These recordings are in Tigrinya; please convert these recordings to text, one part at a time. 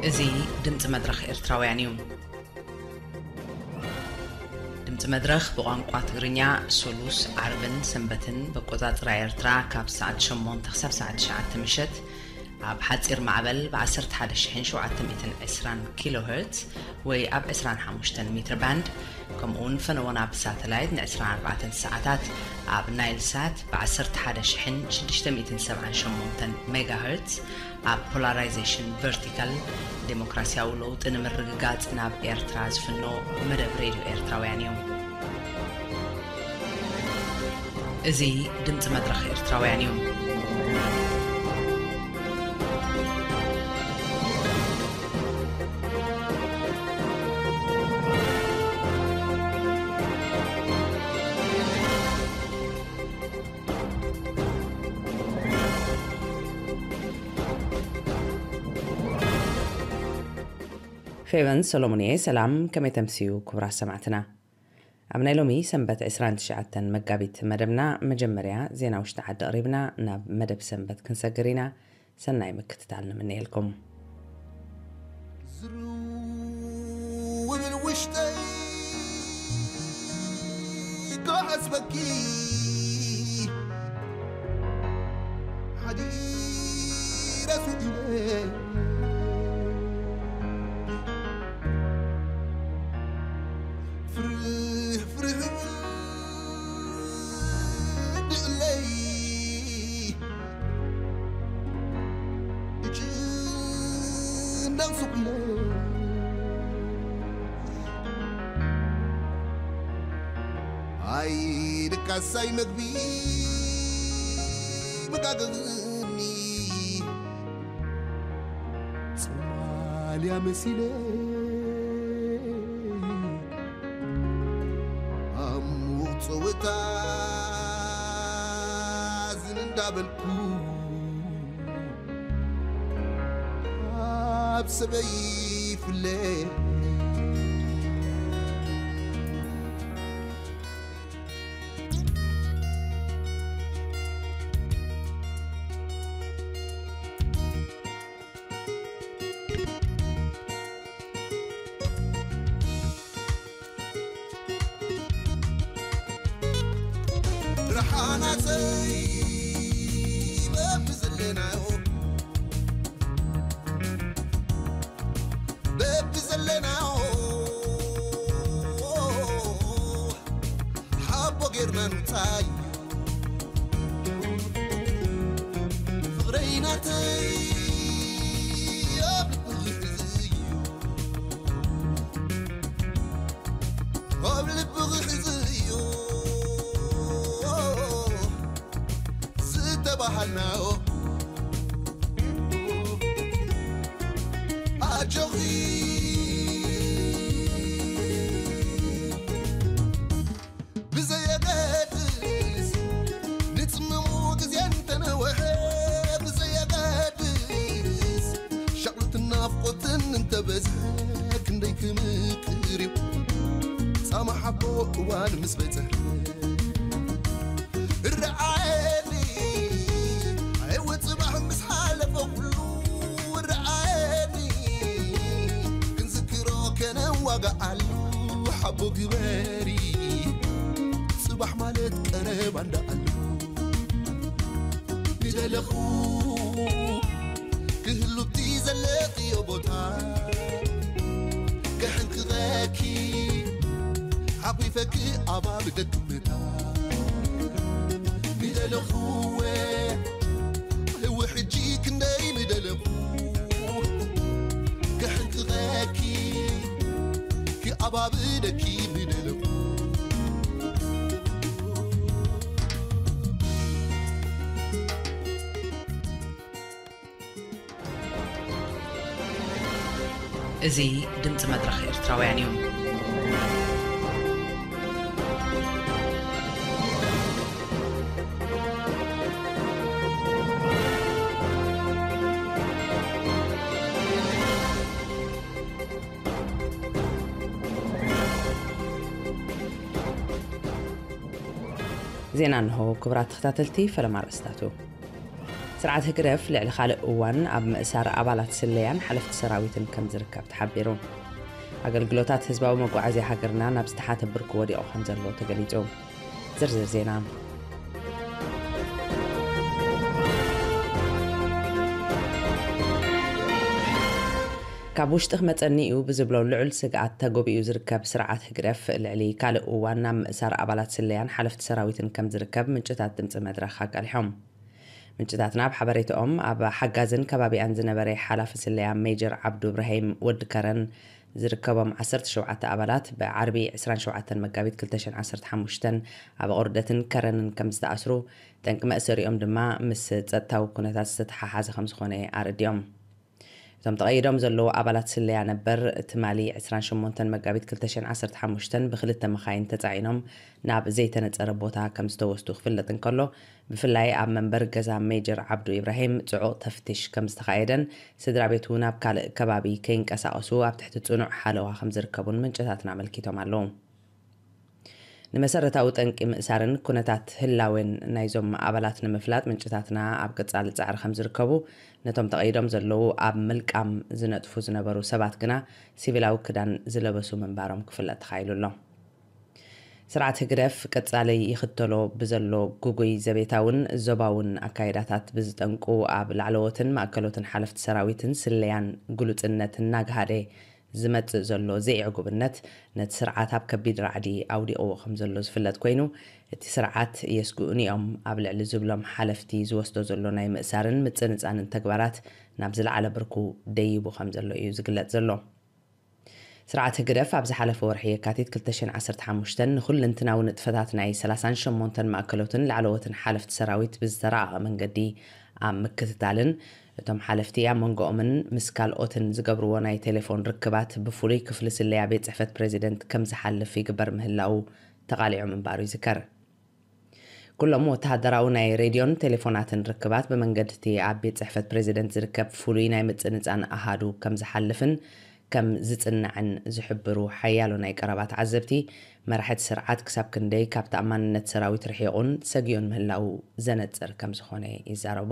እዚ ድምፂ መድረኽ ኤርትራውያን እዩ። ድምፂ መድረኽ ብቋንቋ ትግርኛ ሶሉስ፣ ዓርብን ሰንበትን ብኣቆፃፅራ ኤርትራ ካብ ሰዓት ሸሞንተ ክሳብ ሰዓት ትሽዓተ ምሸት ኣብ ሓፂር ማዕበል ብ ዓሰርተ ሓደ ሺሕን ሸውዓተ ሚእትን ዕስራን ኪሎ ሄርትዝ ወይ ኣብ ዕስራን ሓሙሽተን ሜትር ባንድ፣ ከምኡ እውን ፈነወና ብሳተላይት ን ዕስራን ኣርባዕተን ሰዓታት ኣብ ናይል ሳት ብ ዓሰርተ ሓደ ሺሕን ሽዱሽተ ሚእትን ሰብዓን ሸሞንተን ሜጋ ሄርትዝ ኣብ ፖላራይዜሽን ቨርቲካል ዴሞክራሲያዊ ለውጢ ንምርግጋጽ ናብ ኤርትራ ዝፍኖ መደብ ሬድዮ ኤርትራውያን እዩ። እዚ ድምጺ መድረኽ ኤርትራውያን እዩ። ፌቨን ሰሎሞን እየ። ሰላም፣ ከመይ ተምስዩ ክቡራት ሰማዕትና? ኣብ ናይ ሎሚ ሰንበት ዕስራን ትሽዓተን መጋቢት መደብና መጀመርያ ዜና ውሽጢ ዓዲ ኣቕሪብና ናብ መደብ ሰንበት ክንሰግር ኢና። ሰናይ ምክትታል ንምነየልኩም። ዝርውብል ውሽጠይ ክሓስበኪ ሓዲረ ስኢነ። ፍርህ ፍርህ እብል ድእለይ እጭነቕ ሱቕ ኢለ። ኣይ ድቃሳይ መግቢ መጋገኒ ሶማልያ መሲለ። ኣሙቕ ጸወታ ዝን እንዳበልኩ ኣብ ሰበይ ይፍለ። ረሓናተይ በብዘለናዮ፣ በብዘለናዮ ሓቦ ጌርና ንውጻዮ። ፍቕረይ ናተይ ኣብ ልብኺ ሕዝዮ፣ ኣብ ልብኺ ሕዝዮ ዝተባሃልናዮ። ኣጆኺ ብዘየገድስ ንጽምሞ ግዜ እንተነውሐ፣ ብዘየገድስ ሻቕሎትን ናፍቆትን እንተበዝሐ፣ ክንደይ ክምቅር እዩ ጻማ ሓቦ እዋን ምስ በጽሐ። ርዓየኒ ኣይወ ጽባሕ ምስ ሓለፈ ኩሉ ርዓየኒ፣ ክንዝክሮ ከነዋግኣሉ ሓቦ ግበሪ። ጽባሕ ማለት ቀረባ እንዳኣሉ ንደለኹ ክህሉብቲ ዘለኽዮ ቦታ ከሕንክቐኪ ሓጒፈኪ ኣባብ ደክመታ ንደለኹወ ህዊ ሕጂ ክንደይ ምደለኹ ክሕንክቐኪ ክኣባብደኪ ምደለኹ። እዚ ድምፂ መድረኽ ኤርትራውያን እዩ። ዜና እንሆ። ክቡራት ተኸታተልቲ፣ ፈለማ ኣርእስታቱ። ስርዓት ህግደፍ ልዕሊ ካልእ እዋን ኣብ ምእሳር ኣባላት ስለያን ሓለፍቲ ሰራዊትን ከም ዝርከብ ተሓቢሩ። ኣገልግሎታት ህዝባዊ መጓዓዝያ ሃገርና ናብ ዝተሓተ ብርኪ ወዲቑ ከም ዘሎ ተገሊጹ። ዝርዝር ዜና። ካብ ውሽጢ ክመጸኒ እዩ ብዝብሎ ልዑል ስግኣት ተጎቢኡ ዝርከብ ስርዓት ህግደፍ፣ ልዕሊ ካልእ እዋን ናብ ምእሳር ኣባላት ስለያን ሓለፍቲ ሰራዊትን ከም ዝርከብ ምንጭታት ድምጺ መድረኽ ኣቃሊሖም። ምንጭታትና ኣብ ሓበሬታኦም፣ ኣብ ሓጋዝን ከባቢኣን ዝነበረ ሓላፊ ስለያ ሜጀር ዓብዱ እብራሂም ወዲ ከረን ዝርከቦም ዓሰርተ ሸውዓተ ኣባላት ብዓርቢ ዕስራን ሸውዓተን መጋቢት ክልተ ሽሕን ዓሰርተ ሓሙሽተን ኣብ ኦርደትን ከረንን ከም ዝተኣስሩ፣ ጠንቂ መእሰሪኦም ድማ ምስ ጸጥታዊ ኩነታት ዝተተሓሓዘ ከም ዝኾነ ኣረዲኦም። እቶም ተቐይዶም ዘለዉ ኣባላት ስለያ ነበር፣ ትማሊ ዕስራን ሸሞንተን መጋቢት ክልተ ሽሕን ዓሰርተ ሓሙሽተን ብክልተ መኻይን ተጻዒኖም ናብ ዘይተነጸረ ቦታ ከም ዝተወስዱ ክፍለጥ እንከሎ፣ ብፍላይ ኣብ መንበሪ ገዛ ሜጀር ዓብዱ ኢብራሂም ጽዑቕ ተፍትሽ ከም ዝተኻየደን፣ ስድራ ቤት እውን ኣብ ካልእ ከባቢ ከይንቀሳቐሱ ኣብ ትሕቲ ጽኑዕ ሓለዋ ከም ዝርከቡን ምንጭታትና ኣመልኪቶም ኣለዉ። ንመሰረታዊ ጠንቂ ምእሳርን ኩነታት ህላዌን ናይዞም ኣባላት ንምፍላጥ ምንጭታትና ኣብ ቀጻሊ ጻዕሪ ከም ዝርከቡ፣ ነቶም ተቐይዶም ዘለዉ ኣብ ምልቃም ዝነጥፉ ዝነበሩ ሰባት ግና ሲቪላዊ ክዳን ዝለበሱ ምንባሮም ክፍለጥ ተኻኢሉ ኣሎ። ስርዓት ህግደፍ ቀጻሊ ይኽተሎ ብዘሎ ግጉይ ዘቤታውን ዞባውን ኣካይዳታት ብዝጠንቁ፣ ኣብ ላዕለዎትን ማእከሎትን ሓለፍቲ ሰራዊትን ስለያን ግሉጽነት እናግሃደ ዝመጽእ ዘሎ ዘይዕጉብነት ነቲ ስርዓት ኣብ ከቢድ ራዕዲ ኣውዲቕዎ ከም ዘሎ ዝፍለጥ ኮይኑ፣ እቲ ስርዓት የስግኡኒ እዮም ኣብ ልዕሊ ዝብሎም ሓለፍቲ ዝወስዶ ዘሎ ናይ ምእሳርን ምጽንጻንን ተግባራት ናብ ዝለዓለ ብርኩ ደይቡ ከም ዘሎ እዩ ዝግለጽ ዘሎ። ስርዓት ህግደፍ ኣብ ዝሓለፈ ወርሒ የካቲት ክልተ ሽሕን ዓሰርተ ሓሙሽተን ንኹለንትናዊ ንጥፈታት ናይ ሰላሳን ሸሞንተን ማእከሎትን ላዕለዎትን ሓለፍቲ ሰራዊት ብዝተራቐቐ መንገዲ ኣብ ምክትታልን፣ እቶም ሓለፍቲ ኣብ መንጎኦምን ምስ ካልኦትን ዝገብርዎ ናይ ቴሌፎን ርክባት ብፍሉይ ክፍሊ ስለያ ቤት ጽሕፈት ፕሬዚደንት ከም ዝሓልፍ ይግበር ምህላዉ ተቓሊዑ ምንባሩ ይዝከር። ኩሎም ወተሃደራዊ ናይ ሬድዮን ቴሌፎናትን ርክባት ብመንገዲ እቲ ኣብ ቤት ጽሕፈት ፕሬዚደንት ዝርከብ ፍሉይ ናይ ምጽንጻን ኣሃዱ ከም ዝሓልፍን ከም ዝጽናዕን ዝሕብሩ ሓያሎ ናይ ቀረባ ተዓዘብቲ፣ መራሒ እቲ ስርዓት ክሳብ ክንደይ ካብ ተኣማንነት ሰራዊት ርሒቑን ሰጊኡን ምህላዉ ዘነጽር ከም ዝኾነ ይዛረቡ።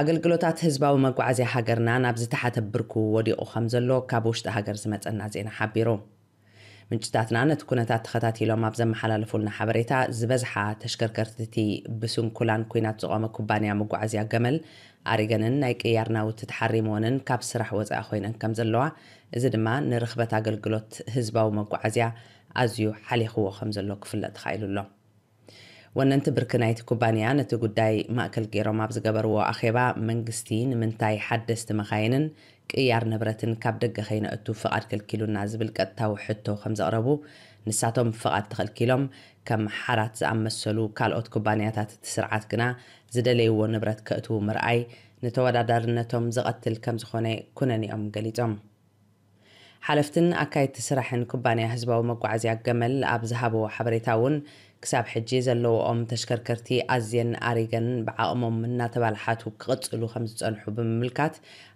ኣገልግሎታት ህዝባዊ መጓዓዝያ ሃገርና ናብ ዝተሓተ ብርኩ ወዲቑ ከም ዘሎ ካብ ውሽጢ ሃገር ዝመጸና ዜና ሓቢሩ። ምንጭታትና ነቲ ኩነታት ተኸታቲሎም ኣብ ዘመሓላለፉልና ሓበሬታ፣ ዝበዝሓ ተሽከርከርቲ እቲ ብስንኩላን ኲናት ዝቖመ ኩባንያ መጓዓዝያ ገመል ኣሪገንን ናይ ቅያር ናውቲ ተሓሪምወንን ካብ ስራሕ ወጻኢ ኮይነን ከም ዘለዋ፣ እዚ ድማ ንርኽበት ኣገልግሎት ህዝባዊ መጓዓዝያ ኣዝዩ ሓሊኽዎ ከም ዘሎ ክፍለጥ ተኻኢሉ ኣሎ። ወነንቲ ብርኪ ናይቲ ኩባንያ ነቲ ጉዳይ ማእከል ገይሮም ኣብ ዝገበርዎ ኣኼባ፣ መንግስቲ ንምንታይ ሓደስቲ መኻይንን ቅያር ንብረትን ካብ ደገ ከይነእቱ ፍቓድ ከልኪሉና ዝብል ቀጥታዊ ሕቶ ከም ዘቕረቡ፣ ንሳቶም ፍቓድ ተኸልኪሎም፣ ከም ሓራት ዝኣመሰሉ ካልኦት ኩባንያታት እቲ ስርዓት ግና ዝደለይዎ ንብረት ከእትዉ ምርኣይ ንተወዳዳርነቶም ዝቐትል ከም ዝኾነ ኩነኔኦም ገሊጾም። ሓለፍትን ኣካየድቲ ስራሕን ኩባንያ ህዝባዊ መጓዓዝያ ገመል ኣብ ዝሃብዎ ሓበሬታ እውን፣ ክሳብ ሕጂ ዘለዎኦም ተሽከርከርቲ ኣዝየን ኣሪገን ብዓቕሞም እናተባልሓቱ ክቕጽሉ ከም ዝጸንሑ ብምምልካት፣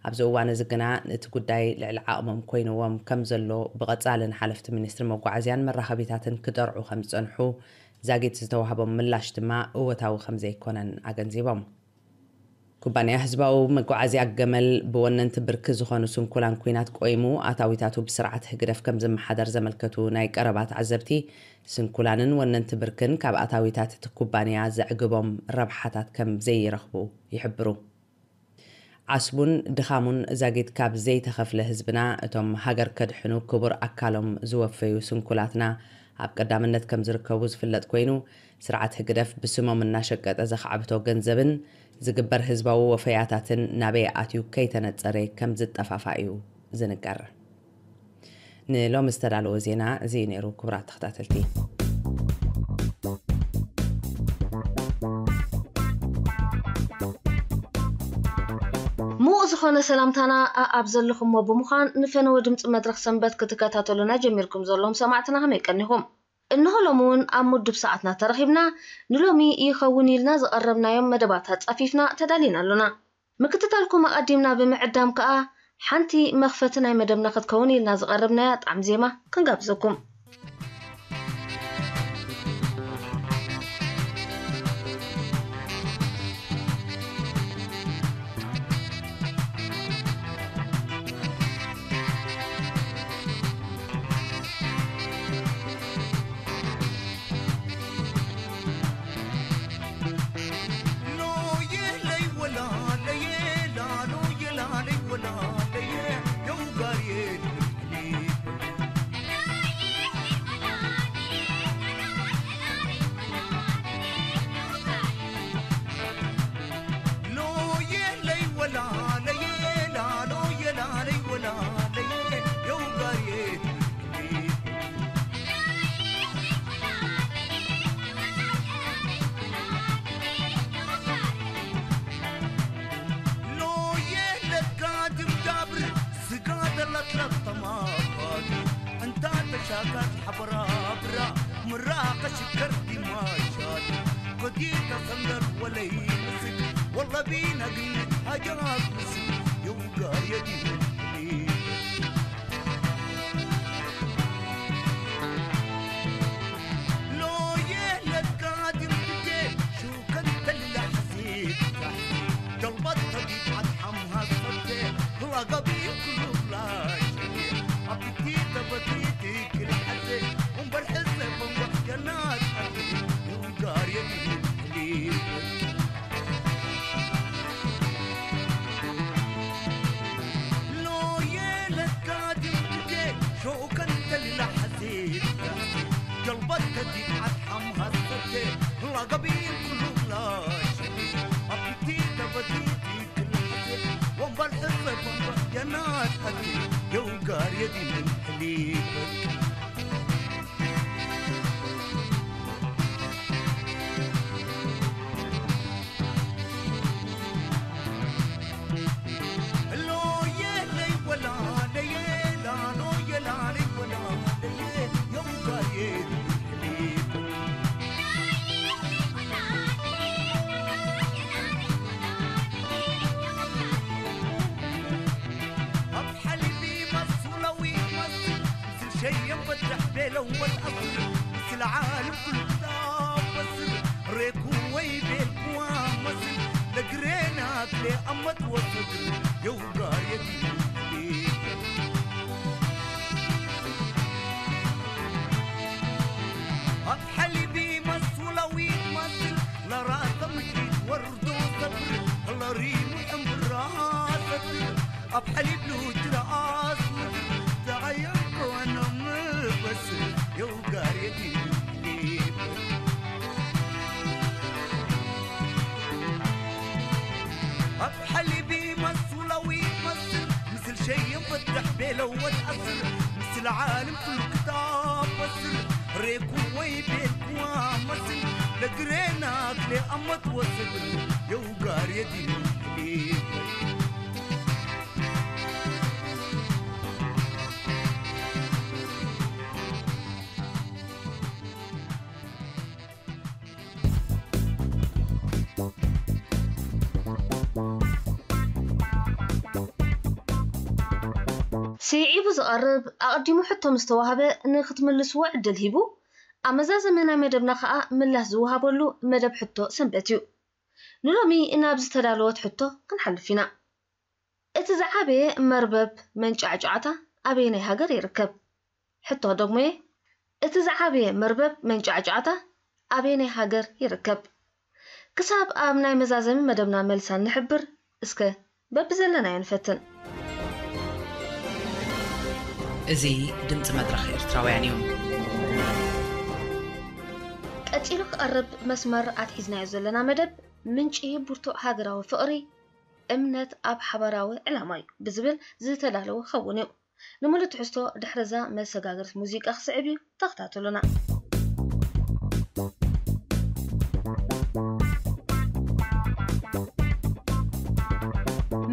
ኣብዚ እዋን እዚ ግና እቲ ጉዳይ ልዕሊ ዓቕሞም ኮይንዎም ከም ዘሎ ብቐጻሊ ንሓለፍቲ ሚኒስትሪ መጓዓዝያን መራኸቢታትን ክጠርዑ ከም ዝጸንሑ፣ ዛጊት ዝተዋህቦም ምላሽ ድማ እወታዊ ከም ዘይኮነን ኣገንዚቦም። ኩባንያ ህዝባዊ መጓዓዝያ ገመል ብወነንቲ ብርኪ ዝኾኑ ስንኩላን ኲናት ቆይሙ ኣታዊታቱ ብስርዓት ህግደፍ ከም ዝመሓደር ዘመልከቱ ናይ ቀረባ ተዓዘብቲ፣ ስንኩላንን ወነንቲ ብርክን ካብ ኣታዊታት እቲ ኩባንያ ዘዕግቦም ረብሓታት ከም ዘይረኽቡ ይሕብሩ። ዓስቡን ድኻሙን ዛጊት ካብ ዘይተኸፍለ ህዝብና፣ እቶም ሃገር ከድሕኑ ክቡር ኣካሎም ዝወፈዩ ስንኩላትና ኣብ ቀዳምነት ከም ዝርከቡ ዝፍለጥ ኮይኑ፣ ስርዓት ህግደፍ ብስሞም እናሸቀጠ ዘኻዕብቶ ገንዘብን ዝግበር ህዝባዊ ወፈያታትን ናበይ ኣትዩ ከይተነጸረ ከም ዝጠፋፋ እዩ ዝንገር። ንሎሚ ዝተዳለወ ዜና እዚ እዩ ነይሩ። ክቡራት ተኸታተልቲ፣ ምዉቕ ዝኾነ ሰላምታና ኣኣብ ዘለኹሞ ብምዃን፣ ንፈነወ ድምፂ መድረኽ ሰንበት ክትከታተሉና ጀሚርኩም ዘለኹም ሰማዕትና ከመይ ቀኒኹም? እንሆ ሎሚ እውን ኣብ ምዱብ ሰዓትና ተረኺብና፣ ንሎሚ ይኸውን ኢልና ዝቐረብናዮም መደባት ኣጻፊፍና ተዳሊና ኣሎና። ምክትታልኩም ኣቐዲምና ብምዕዳም ከኣ፣ ሓንቲ መኽፈቲ ናይ መደብና ክትከውን ኢልና ዝቐረብናያ ጣዕሚ ዜማ ክንጋብዘኩም። ምራቐ ሽከር ዲማሻት ኮዲታ ሰንደር ወለይ ምስል ወላ ቢና ግን ሃጃት ምስል የውጋ የዲ ሎየ ለትካ ድምድዴ ሹከን ተልላ ሕሲት ጀልባት ተዲት ዓድሓም ሃሰብቴ ላጋቢ ኩሉ ላሽ ኣብቲ ተበቲቲ ክልሐዘ እምበር ሕዘ በንጎሕ ጀናት ኣርግሒ ይውጋር የድህሊ ሎየ ለትካ ድምድዴ ሾኡከን ተልላ ሕሲት ጀልባት ተዲት ዓድሓም ሃሰብቴ ላጋቢ ኩሉ ላሽ ኣብቲ ተበቲቲ ክልሐዘ ወንበር ሕዘ በንጎሕ ጀናት ኣርግሒ የውጋር የድህሊ ሸየም በድሕ ቤለው ወትኣስር ምስል ዓለም ኩሉ ክታበስር ሬኩ ወይ ቤልኩዋ መስል ለግሬና ክሌ ኣመት ወሰድር የውጋ የዲ ኣብ ሓሊቢ መስውላዊ መስል ለራተ ምሽት ወርዶ ሰብር ለሪሙ ዕምብራ ሰብር ኣብ ሓሊብ ሉጅራ ኣስምር ተዓያም ከዋኖም በስ የውጋር የዲብ ኣብ ሓሊቢ መስውላዊ መስል ምስል ሸየም ፈትሕ ቤለው ወትኣስር ምስል ዓለም ኩሉ ክታበስር ሬኩ ወይ ቤልኩዋ መስል ለግሬና ክሌ ኣመት ወስብል የውጋር የዲብ ስዒቡ ዝቐርብ ኣቐዲሙ ሕቶ ምስ ተዋህበ ንክትምልስዎ ዕድል ሂቡ፣ ኣብ መዛዘሚ ናይ መደብና ከኣ ምላሽ ዝወሃበሉ መደብ ሕቶ ሰንበት እዩ። ንሎሚ ናብ ዝተዳለወት ሕቶ ክንሓልፍ ኢና። እቲ ዝዓበየ መርበብ መንጫዕጫዕታ ኣበየናይ ሃገር ይርከብ? ሕቶ ደግሞየ፣ እቲ ዝዓበየ መርበብ መንጫዕጫዕታ ኣበየናይ ሃገር ይርከብ? ክሳብ ኣብ ናይ መዛዘሚ መደብና መልሳ ንሕብር፣ እስከ በብዘለናዮ ንፈትን። እዚ ድምፂ መድረኽ ኤርትራውያን እዩ። ቀጺሉ ክቐርብ መስመር ኣትሒዝናዮ ዘለና መደብ ምንጪ ብርቱዕ ሃገራዊ ፍቕሪ፣ እምነት ኣብ ሓባራዊ ዕላማ እዩ ብዝብል ዝተዳለወ ክኸውን እዩ። ንምሉእ ትሕዝቶ ድሕሪ እዛ መሰጋገሪት ሙዚቃ ክስዕብ እዩ። ተኸታተሉና።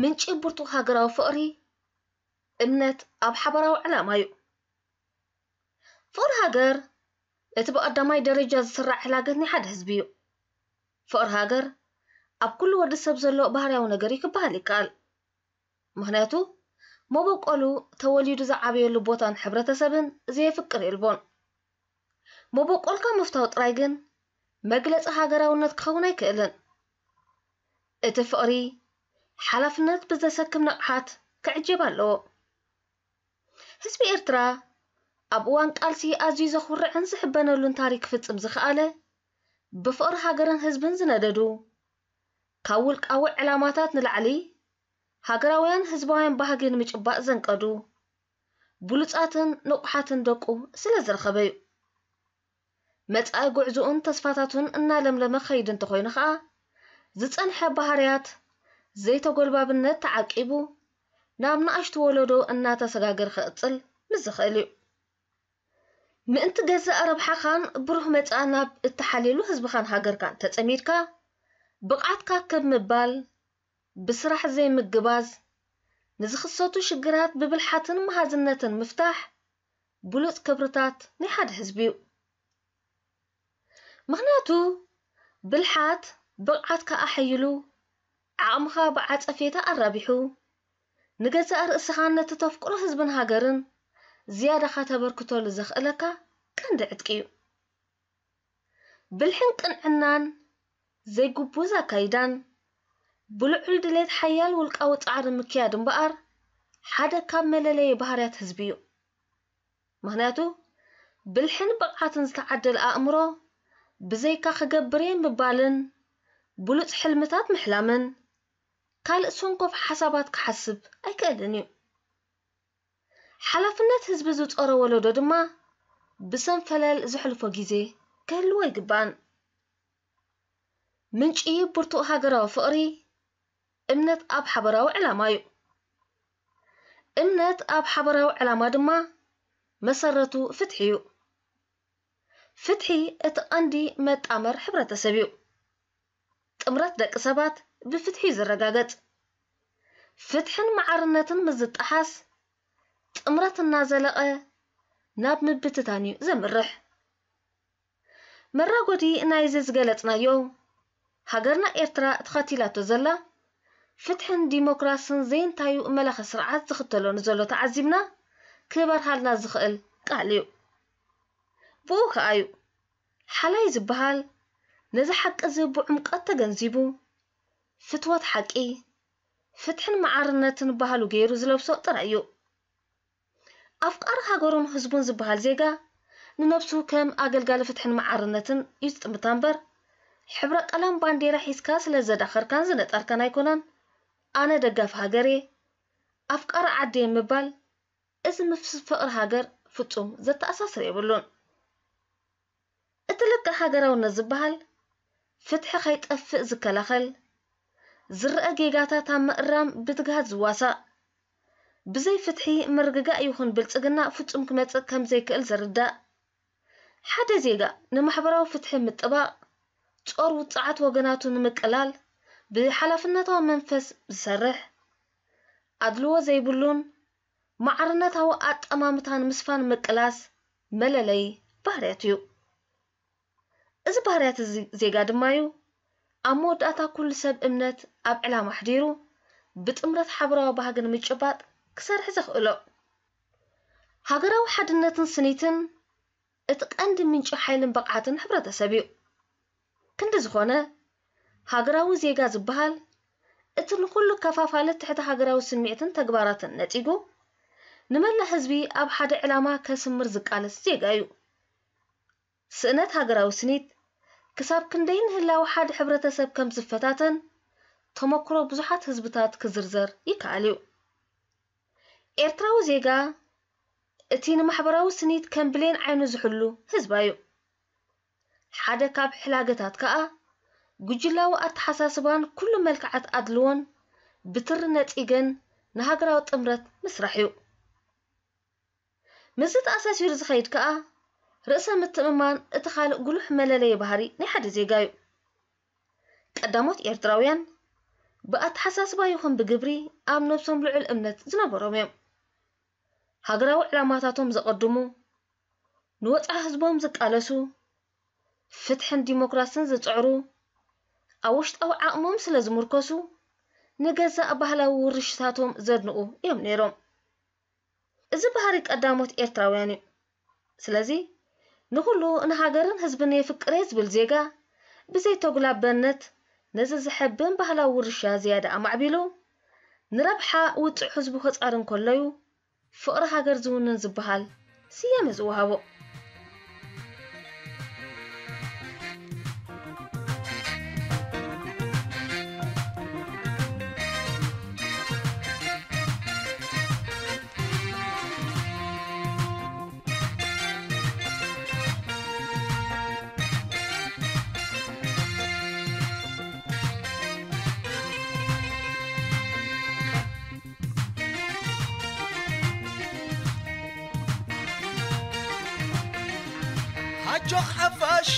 ምንጪ ብርቱዕ ሃገራዊ ፍቕሪ፣ እምነት ኣብ ሓባራዊ ዕላማ እዩ። ፍቕሪ ሃገር እቲ ብቐዳማይ ደረጃ ዝስራዕ ሕላገት ናይ ሓደ ህዝቢ እዩ። ፍቕሪ ሃገር ኣብ ኩሉ ወዲ ሰብ ዘሎ ባህርያዊ ነገር እዩ ክበሃል ይከኣል። ምኽንያቱ መበቆሉ፣ ተወሊዱ ዝዓበየሉ ቦታን ሕብረተሰብን ዘየፍቅር የልቦን። መበቆልካ ምፍታው ጥራይ ግን መግለጺ ሃገራውነት ክኸውን ኣይክእልን። እቲ ፍቕሪ ሓላፍነት ብዘሰክም ንቕሓት ክዕጀብ ኣለዎ። ህዝቢ ኤርትራ ኣብ እዋን ቃልሲ ኣዝዩ ዘኹርዕን ዝሕበነሉን ታሪክ ክፍጽም ዝኸኣለ፣ ብፍቕሪ ሃገርን ህዝብን ዝነደዱ፣ ካብ ውልቃዊ ዕላማታት ንላዕሊ ሃገራውያን ህዝባውያን ባህጊ ንምጭባጥ ዘንቀዱ ብሉጻትን ንቑሓትን ደቁ ስለ ዝረኸበ እዩ። መጻኢ ጉዕዞኡን ተስፋታቱን እናለምለመ ክኸይድ እንተኾይኑ ኸኣ፣ ዝጸንሐ ባህርያት ዘይተጎልባብነት ተዓቂቡ ናብ ንኣሽቱ ወለዶ እናተሰጋገረ ክቕጽል ምስ ዝኽእል እዩ። ምእንቲ ገዛእ ረብሓኻን ብሩህ መጻኢ ናብ እትሓልየሉ ህዝብኻን ሃገርካን ተጸሚድካ፣ ብቕዓትካ ከብ ምባል፣ ብስራሕ ዘይምግባዝ፣ ንዝኽሰቱ ሽግራት ብብልሓትን መሃዝነትን ምፍታሕ ብሉጽ ክብርታት ናይ ሓደ ህዝቢ እዩ። ምኽንያቱ ብልሓት ብቕዓትካ ኣሐይሉ፣ ዓቕምኻ ብዓጸፌታ ኣራቢሑ፣ ንገዛእ ርእስኻን ነቲ ተፍቅሮ ህዝብን ሃገርን ዝያዳ ከተበርክተሉ ዘኽእለካ ቀንዲ ዕጥቂ እዩ። ብልሕን ቅንዕናን ዘይግቡዝ ኣካይዳን ብልዑል ድሌት ሓያል ውልቃዊ ጻዕሪ ምክያድ እምበኣር ሓደ ካብ መለለዪ ባህርያት ህዝቢ እዩ። ምኽንያቱ ብልሕን ብቕዓትን ዝተዓደለ ኣእምሮ ብዘይካ ክገብር እየ ምባልን ብሉጽ ሕልምታት ምሕላምን ካልእ ሰንኮፍ ሓሳባት ክሓስብ ኣይክእልን እዩ። ሓላፍነት ህዝቢ ዝጾረ ወለዶ ድማ ብሰንፈለል ዘሕልፎ ግዜ ክህልዎ ኣይግባእን። ምንጪ ብርቱዕ ሃገራዊ ፍቕሪ እምነት ኣብ ሓበራዊ ዕላማ እዩ። እምነት ኣብ ሓበራዊ ዕላማ ድማ መሰረቱ ፍትሒ እዩ። ፍትሒ እቲ ቀንዲ መጣመር ሕብረተሰብ እዩ። ጥምረት ደቂ ሰባት ብፍትሒ እዩ ዝረጋገጽ። ፍትሕን ማዕርነትን ምስ ዝጠሓስ ጥምረት እናዘለቐ ናብ ምብትታን እዩ ዘምርሕ። መራጎዲ ናይዚ ዝገለጽናዮ ሃገርና ኤርትራ ተኸቲላቶ ዘላ ፍትሕን ዲሞክራስን ዘይንታዩ መላኺ ስርዓት ዝኽተሎ ንዘሎ ተዓዚብና ክበርሃልና ዝኽእል ቃል እዩ። ብኡ ከኣ እዩ ሓላይ ዝበሃል ነዚ ሓቂ እዚ ብዕምቀት ተገንዚቡ ፍትወት ሓቂ፣ ፍትሕን መዓርነትን ባህሉ ገይሩ ዝለብሶ ጥራይ እዩ። ኣፍቃሪ ሃገሩን ህዝቡን ዝበሃል ዜጋ ንነብሱ ከም ኣገልጋሊ ፍትሕን መዓርነትን እዩ ዝጥምታ እምበር፣ ሕብረ ቀለም ባንዴራ ሒዝካ ስለ ዘዳኸርካን ዝነጠርካን ኣይኮነን። ኣነ ደጋፊ ሃገር እየ፣ ኣፍቃሪ ዓዲ እየ ምባል፣ እዚ ምስ ፍቕሪ ሃገር ፍጹም ዘተኣሳስር የብሉን። እቲ ልክዕ ሃገራውነት ዝበሃል፣ ፍትሒ ከይጠፍእ ዝከላኸል፣ ዝረኣ ጌጋታት ኣብ ምእራም ብትግሃት ዝዋሳእ፣ ብዘይ ፍትሒ ምርግጋእ ይኹን ብልጽግና ፍጹም ክመጽእ ከም ዘይክእል ዝርዳእ፣ ሓደ ዜጋ ንማሕበራዊ ፍትሒ ምጥባቕ፣ ጾር ውጽዓት ወገናቱ ንምቅላል ብሓላፍነታዊ መንፈስ ዝሰርሕ፣ ኣድልዎ ዘይብሉን ማዕርነታዊ ኣጠማምታ ንምስፋን ምቅላስ መለለዪ ባህርያት እዩ። እዚ ባህርያት እዚ ዜጋ ድማ እዩ ኣብ መወዳእታ ኩሉ ሰብ እምነት ኣብ ዕላማ ኣሕዲሩ ብጥምረት ሓበራዊ ባህጊ ንምጭባጥ ክሰርሕ ዘኽእሎ። ሃገራዊ ሓድነትን ስኒትን እቲ ቀንዲ ምንጪ ሓይልን ብቕዓትን ሕብረተሰብ እዩ። ክንዲ ዝኾነ፣ ሃገራዊ ዜጋ ዝበሃል እቲ ንኹሉ ከፋፋሊ ትሕቲ ሃገራዊ ስምዒትን ተግባራትን ነጺጉ ንመላእ ህዝቢ ኣብ ሓደ ዕላማ ከስምር ዝቃለስ ዜጋ እዩ። ስእነት ሃገራዊ ስኒት ክሳብ ክንደይ ንህላወ ሓደ ሕብረተሰብ ከም ዝፈታተን ተመክሮ ብዙሓት ህዝብታት ክዝርዘር ይከኣል እዩ። ኤርትራዊ ዜጋ እቲ ንማሕበራዊ ስኒት ከም ብሌን ዓይኑ ዝሕሉ ህዝባ እዩ። ሓደ ካብ ሕላገታት ከኣ ጉጅላዊ ኣተሓሳስባን ኩሉ መልክዓት ኣድልዎን ብትሪ ነጺገን ንሃገራዊ ጥምረት ምስራሕ እዩ። ምስዚ ተኣሳሲሩ ዝኸይድ ከኣ ርእሰ ምትእምማን እቲ ካልእ ጉሉሕ መለለዪ ባህሪ ናይ ሓደ ዜጋ እዩ። ቀዳሞት ኤርትራውያን ብኣተሓሳስባ ይኹን ብግብሪ ኣብ ነብሶም ልዑል እምነት ዝነበሮም እዮም። ሃገራዊ ዕላማታቶም ዘቐድሙ፣ ንወጽዓ ህዝቦም ዝቃለሱ፣ ፍትሕን ዲሞክራስን ዝጽዕሩ፣ ኣብ ውሽጣዊ ዓቕሞም ስለ ዝምርኮሱ ንገዛእ ባህላዊ ውርሽታቶም ዘድንቑ እዮም ነይሮም። እዚ ባህሪ ቀዳሞት ኤርትራውያን እዩ። ስለዚ ንኹሉ ንሃገርን ህዝብን የፍቅር እየ ዝብል ዜጋ ብዘይ ተጉላበነት ነዚ ዘሐብን ባህላዊ ውርሻ ዝያዳ ኣማዕቢሉ ንረብሓ ውጹዕ ህዝቡ ከጻሪ እንከሎ እዩ ፍቕሪ ሃገር ዝውንን ዝበሃል ስያመ ዝወሃቦ። ኣጆኽ ሓፋሽ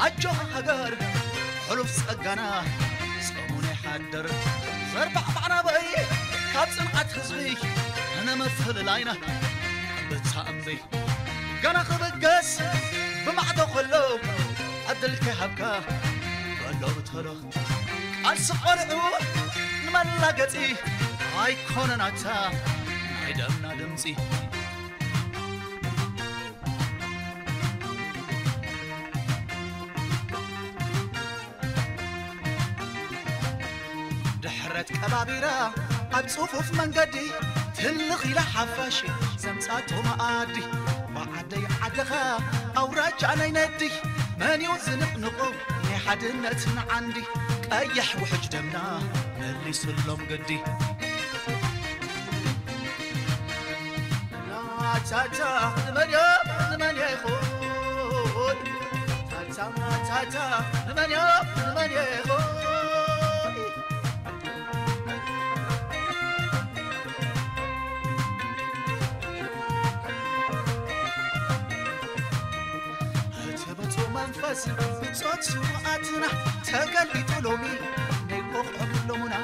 ኣጆኻ ሃገር፣ ሕሉፍ ጸጋና ጸሙን ይሓድር። ዘርባዕባዕና በይ ካብ ጽንዓት ህዝቢ፣ ንመፍልላይና ብታ እምቢ። ገና ክብገስ ብማዕዶ ከሎ፣ ኣብ ዕድል ከይሃብካ በሎ ብተሎ። ቃልሲ ቆልዑ ንመላገጺ ኣይኮነን ኣታ ናይ ደምና ድምጺ። ድሕረት ቀባቢራ ኣብ ጽፉፍ መንገዲ ትልኽ ኢላ ሓፋሽ ዘምጻቶ መኣዲ። ብዓደይ ዓድኻ ኣውራጃ ናይ ነዲ መን እዩ ዝንቕንቖ ናይ ሓድነትና ዓንዲ? ቀይሕ ውሕጅ ደምና መሊሱሎም ግዲ። ታታ ንመን እዮ ንመን ይኹን? ታታ ታታ ንመን እዮ ንመን ይኹን? እቲ ብጹእ መንፈስ ብጾት ስውኣትና ተገልቢጡ ሎሚ ናይ ቆቕዖ ክብሎሙና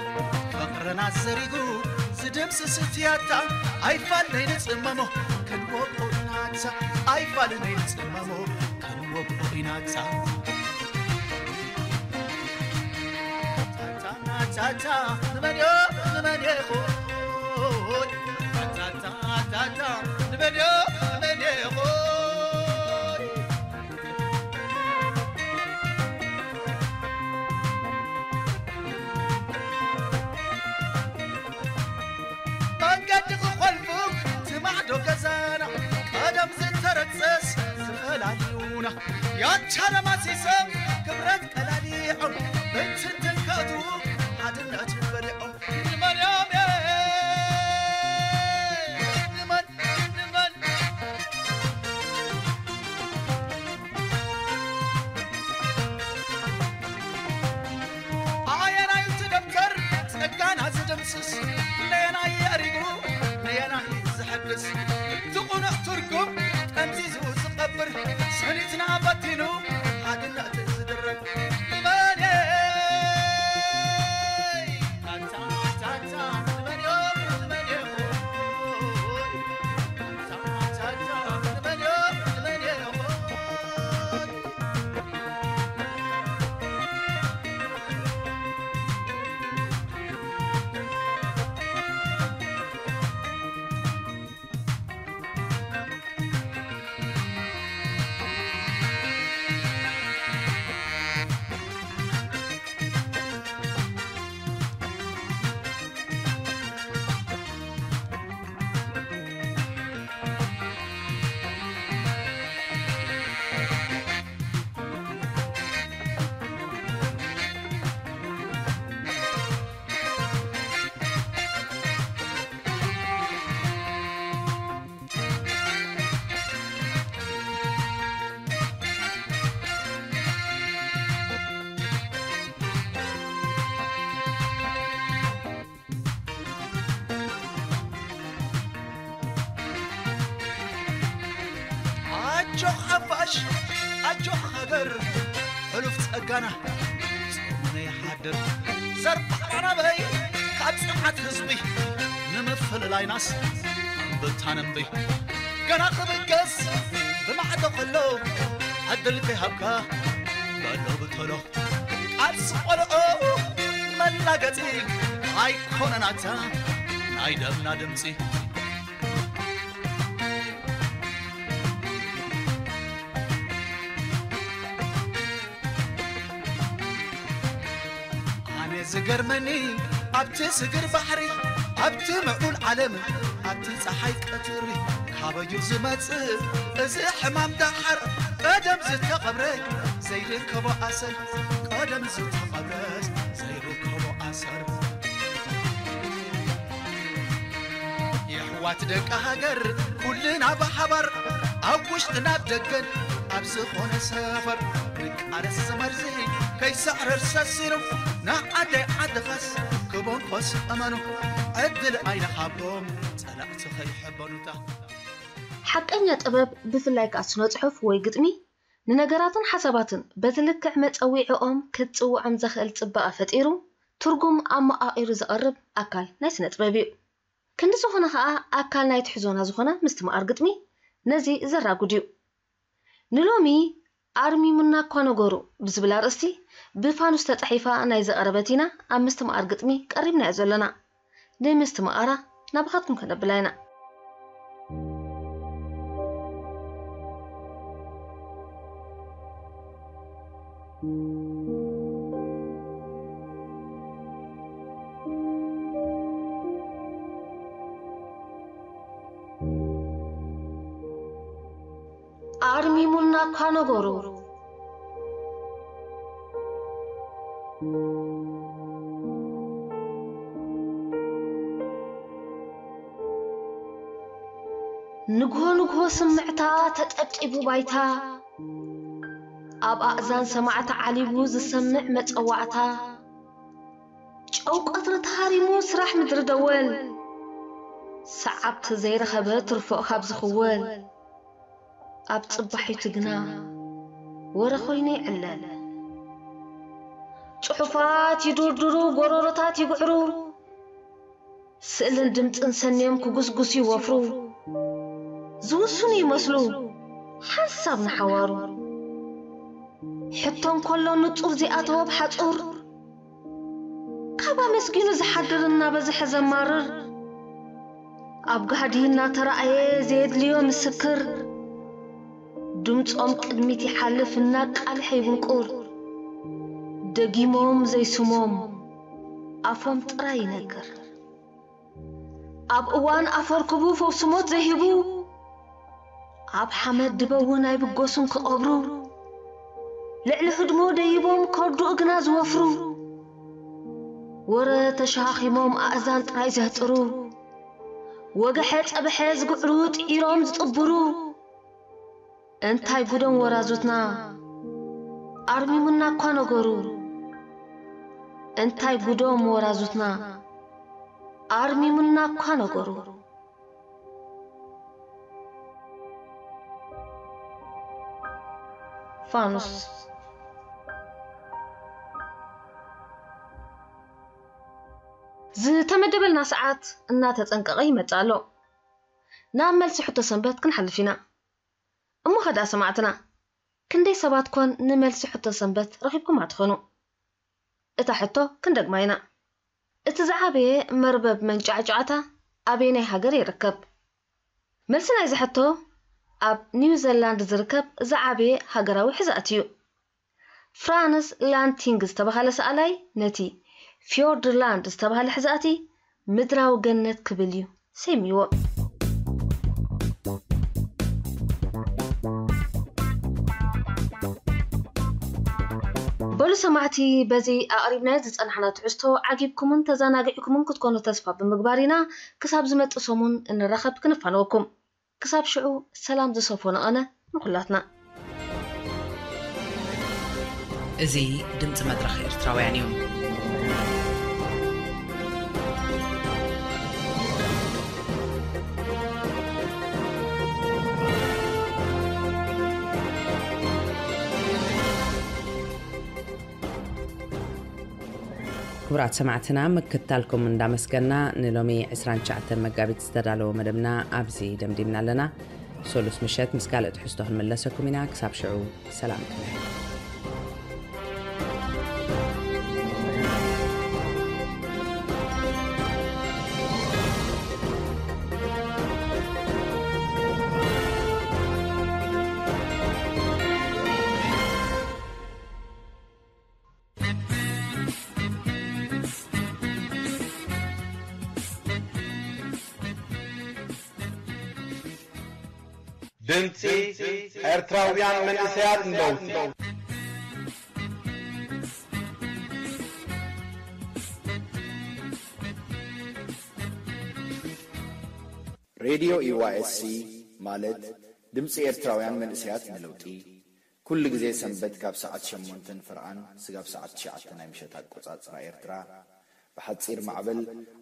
ፍቕርና ዘሪጉ ዝድምስስ እቲ ኣታ ኣይፋል ናይ ንጽመሞ ክንወቕዖ ኢና ኣታ ኣይፋል ናይ ንጽመሞ ክንወቕዖ ኢና ኣታ። ታታ ታታ ንመን እዮ ንመን ይኹን? ታታ ታታ ንመን እዮ ንመን ይኹን? መንገዲ ክኾልፉ ትማዕዶ ገዛና ቀደም ዝተረግጸስ ዝፈላልዩና ያቻ ለማሲሶም ክብረት ቀላሊዖም ብትንትን ከእትዉ ሓድነት በሊዖም ንመን እዮም ንመን ንመን ኣየናይ እቲ ደብተር ጸጋና ዝድምስስ ነየናይ ኣሪጉ ነየናይ ዝሐድስ እቲ ቁኑዕ ትርጉም ጠምዚዙ ዝቐብር ሰኒትና በቲኑ ሓድነት ዝድረግ ንመን ታታ ታታ ንመን እዮም ንመን ይኹን? ኣጆኽ ሓፋሽ ኣጆኽ ሃገር ሕሉፍ ጸጋና ጾሙ ነይሓድር ዘርባዕና ናበይ ካብ ጽንዓት ህዝቢ ንምፍልላይናስ ኣንበታን እምቢ ገና ክብገስ ብማዕዶ ከሎ ዕድል ከይሃብካ በሎ ብተሎ ቃልሲ ቆልዑ መላገጺ ኣይኮነናታ ናይ ደምና ድምጺ ኣነ ዝገርመኒ ኣብቲ ስግር ባሕሪ ኣብቲ ምዕቡል ዓለም ኣብቲ ፀሓይ ቀትሪ ካበዩ ዝመፅእ እዚ ሕማም ደሓር ቀደም ዝተቐብረ ዘይርከቦ ኣሰር ቀደም ዝተቐብረ ዘይርከቦ ኣሰር የሕዋት ደቂ ሃገር ኩልና ብሓባር ኣብ ውሽጥን ኣብ ደገን ኣብ ዝኾነ ሰፈር ንቃለስ ዝመርዚ ከይሰዕረር ሰሲኑ ንዓደይ ዓድኻስ ክቦንቆስ እመኑ ዕድል ኣይንሃቦም ጸላእቲ ከይሕበኑታ። ሓቀኛ ጥበብ ብፍላይ ከኣ ስነ ጽሑፍ ወይ ግጥሚ ንነገራትን ሓሳባትን በቲ ልክዕ መጸዊዕኦም ክትጽውዖም ዘኽእል ጽባቐ ፈጢሩ ትርጉም ኣመቓቒሩ ዘቐርብ ኣካል ናይ ስነ ጥበብ እዩ። ክንዲ ዝኾነ ኸኣ ኣካል ናይ ትሕዞና ዝኾነ ምስትምቓር ግጥሚ ነዚ ዘራጉድ እዩ። ንሎሚ ኣርሚሙና እኳ ነገሩ ብዝብል ኣርእስቲ ብፋኑስ ተጻሒፋ ናይ ዝቐረበት ኢና ኣብ ምስትምቓር ግጥሚ ቀሪብናዮ ዘለና። ንምስትምቓራ ናባኻትኩም ከነብላ ኢና። ኣርሚሙና እኳ ነገሩ። ንግሆ ንግሆ ስምዕታ ተጠብጢቡ ባይታ፣ ኣብ ኣእዛን ሰማዕቲ ዓሊቡ ዝሰምዕ መጸዋዕታ፣ ጨው ቀትሪ ተሃሪሙ ስራሕ ምድሪ ደወል፣ ሰዓብቲ ዘይረኸበ ትርፎ ካብ ዝኽወል፣ ኣብ ጽባሒቱ ግና ወረ ኾይኑ ይዕለል። ጽሑፋት ይድርድሩ፣ ጎረሮታት ይግዕሩ፣ ስእልን ድምጽን ሰንዮም ክጉስጉስ ይወፍሩ፣ ዝውስኑ ይመስሉ ሓንሳብ ንሓዋሩ። ሕቶ እንከሎ ንጹር ዘይኣተወ ብሓጹር፣ ካብ ኣመስጊኑ ዝሓድር እናበዝሐ ዘማርር፣ ኣብ ጋህዲ እናተራእየ ዘየድልዮ ምስክር፣ ድምጾም ቅድሚት ይሓልፍ እናቃልሐ ይብንቁር፣ ደጊሞም ዘይስሞም ኣፎም ጥራይ ይነግር። ኣብ እዋን ኣፈርክቡ ፈውሲ ሞት ዘይህቡ፣ ኣብ ሓመድ ድበውን ኣይብገሱን ክቐብሩ፣ ልዕሊ ህድሞ ደይቦም ከርድኡ ግና ዝወፍሩ፣ ወረ ተሸኻኺሞም ኣእዛን ጥራይ ዘህጥሩ፣ ወገሐ ጸበሐ ዝግዕሩ ጥዒሮም ዝጥብሩ፣ እንታይ ጉዶም ወራዙትና ኣርሚሙና እኳ ነገሩ። እንታይ ጉዶም ወራዙትና ኣርሚሙና እኳ ነገሩ። ፋኑስ። ዝተመደበልና ሰዓት እናተጸንቀቐ ይመጽእ ኣሎ። ናብ መልሲ ሕቶ ሰንበት ክንሓልፍ ኢና። እሞ ኸዳ ሰማዕትና፣ ክንደይ ሰባት ኮን ንመልሲ ሕቶ ሰንበት ረኺብኩማ ትኾኑ? እታ ሕቶ ክንደግማ ኢና። እቲ ዝዓበየ መርበብ መንጫዕጫዕታ ኣበየናይ ሃገር ይርከብ? መልሲ ናይዚ ሕቶ፣ ኣብ ኒውዘላንድ ዝርከብ ዝዓበየ ሃገራዊ ሕዛእቲ እዩ። ፍራንስ ላንቲንግ ዝተባህለ ሰኣላይ ነቲ ፊዮርድላንድ ዝተባህለ ሕዛእቲ ምድራዊ ገነት ክብል እዩ ሰይምዎ። በሉ ሰማዕቲ፣ በዚ ኣቕሪብናዮ ዝጸናሕና ትሕዝቶ ዓጊብኩምን ተዘናጊዕኩምን ክትኮኑ ተስፋ ብምግባር ኢና። ክሳብ ዝመጽእ ሰሙን እንራኸብ ክንፋነወኩም። ክሳብ ሽዑ ሰላም ዝሰፈኖ ቐነ ንኹላትና። እዚ ድምጺ መድረኽ ኤርትራውያን እዩ። ክቡራት ሰማዕትና፣ ምክትታልኩም እንዳመስገና፣ ንሎሚ ዕስራን ትሽዓተን መጋቢት ዝተዳለወ መደብና ኣብዚ ደምዲምና ኣለና። ሰሉስ ምሸት ምስ ካልእ ትሕዝቶ ክንምለሰኩም ኢና። ክሳብ ሽዑ ሰላም ቅነ። ድምጺ ኤርትራውያን መንእሰያት ንለውጢ። ሬድዮ ዩ ዋይ ኤስ ሲ ማለት ድምጺ ኤርትራውያን መንእሰያት ንለውጢ፣ ኩሉ ግዜ ሰንበት ካብ ሰዓት ሸሞንተን ፍርቓን ስጋብ ሰዓት ትሽዓተ ናይ ምሸት ኣቆጻጽራ ኤርትራ፣ ብሓጺር ማዕበል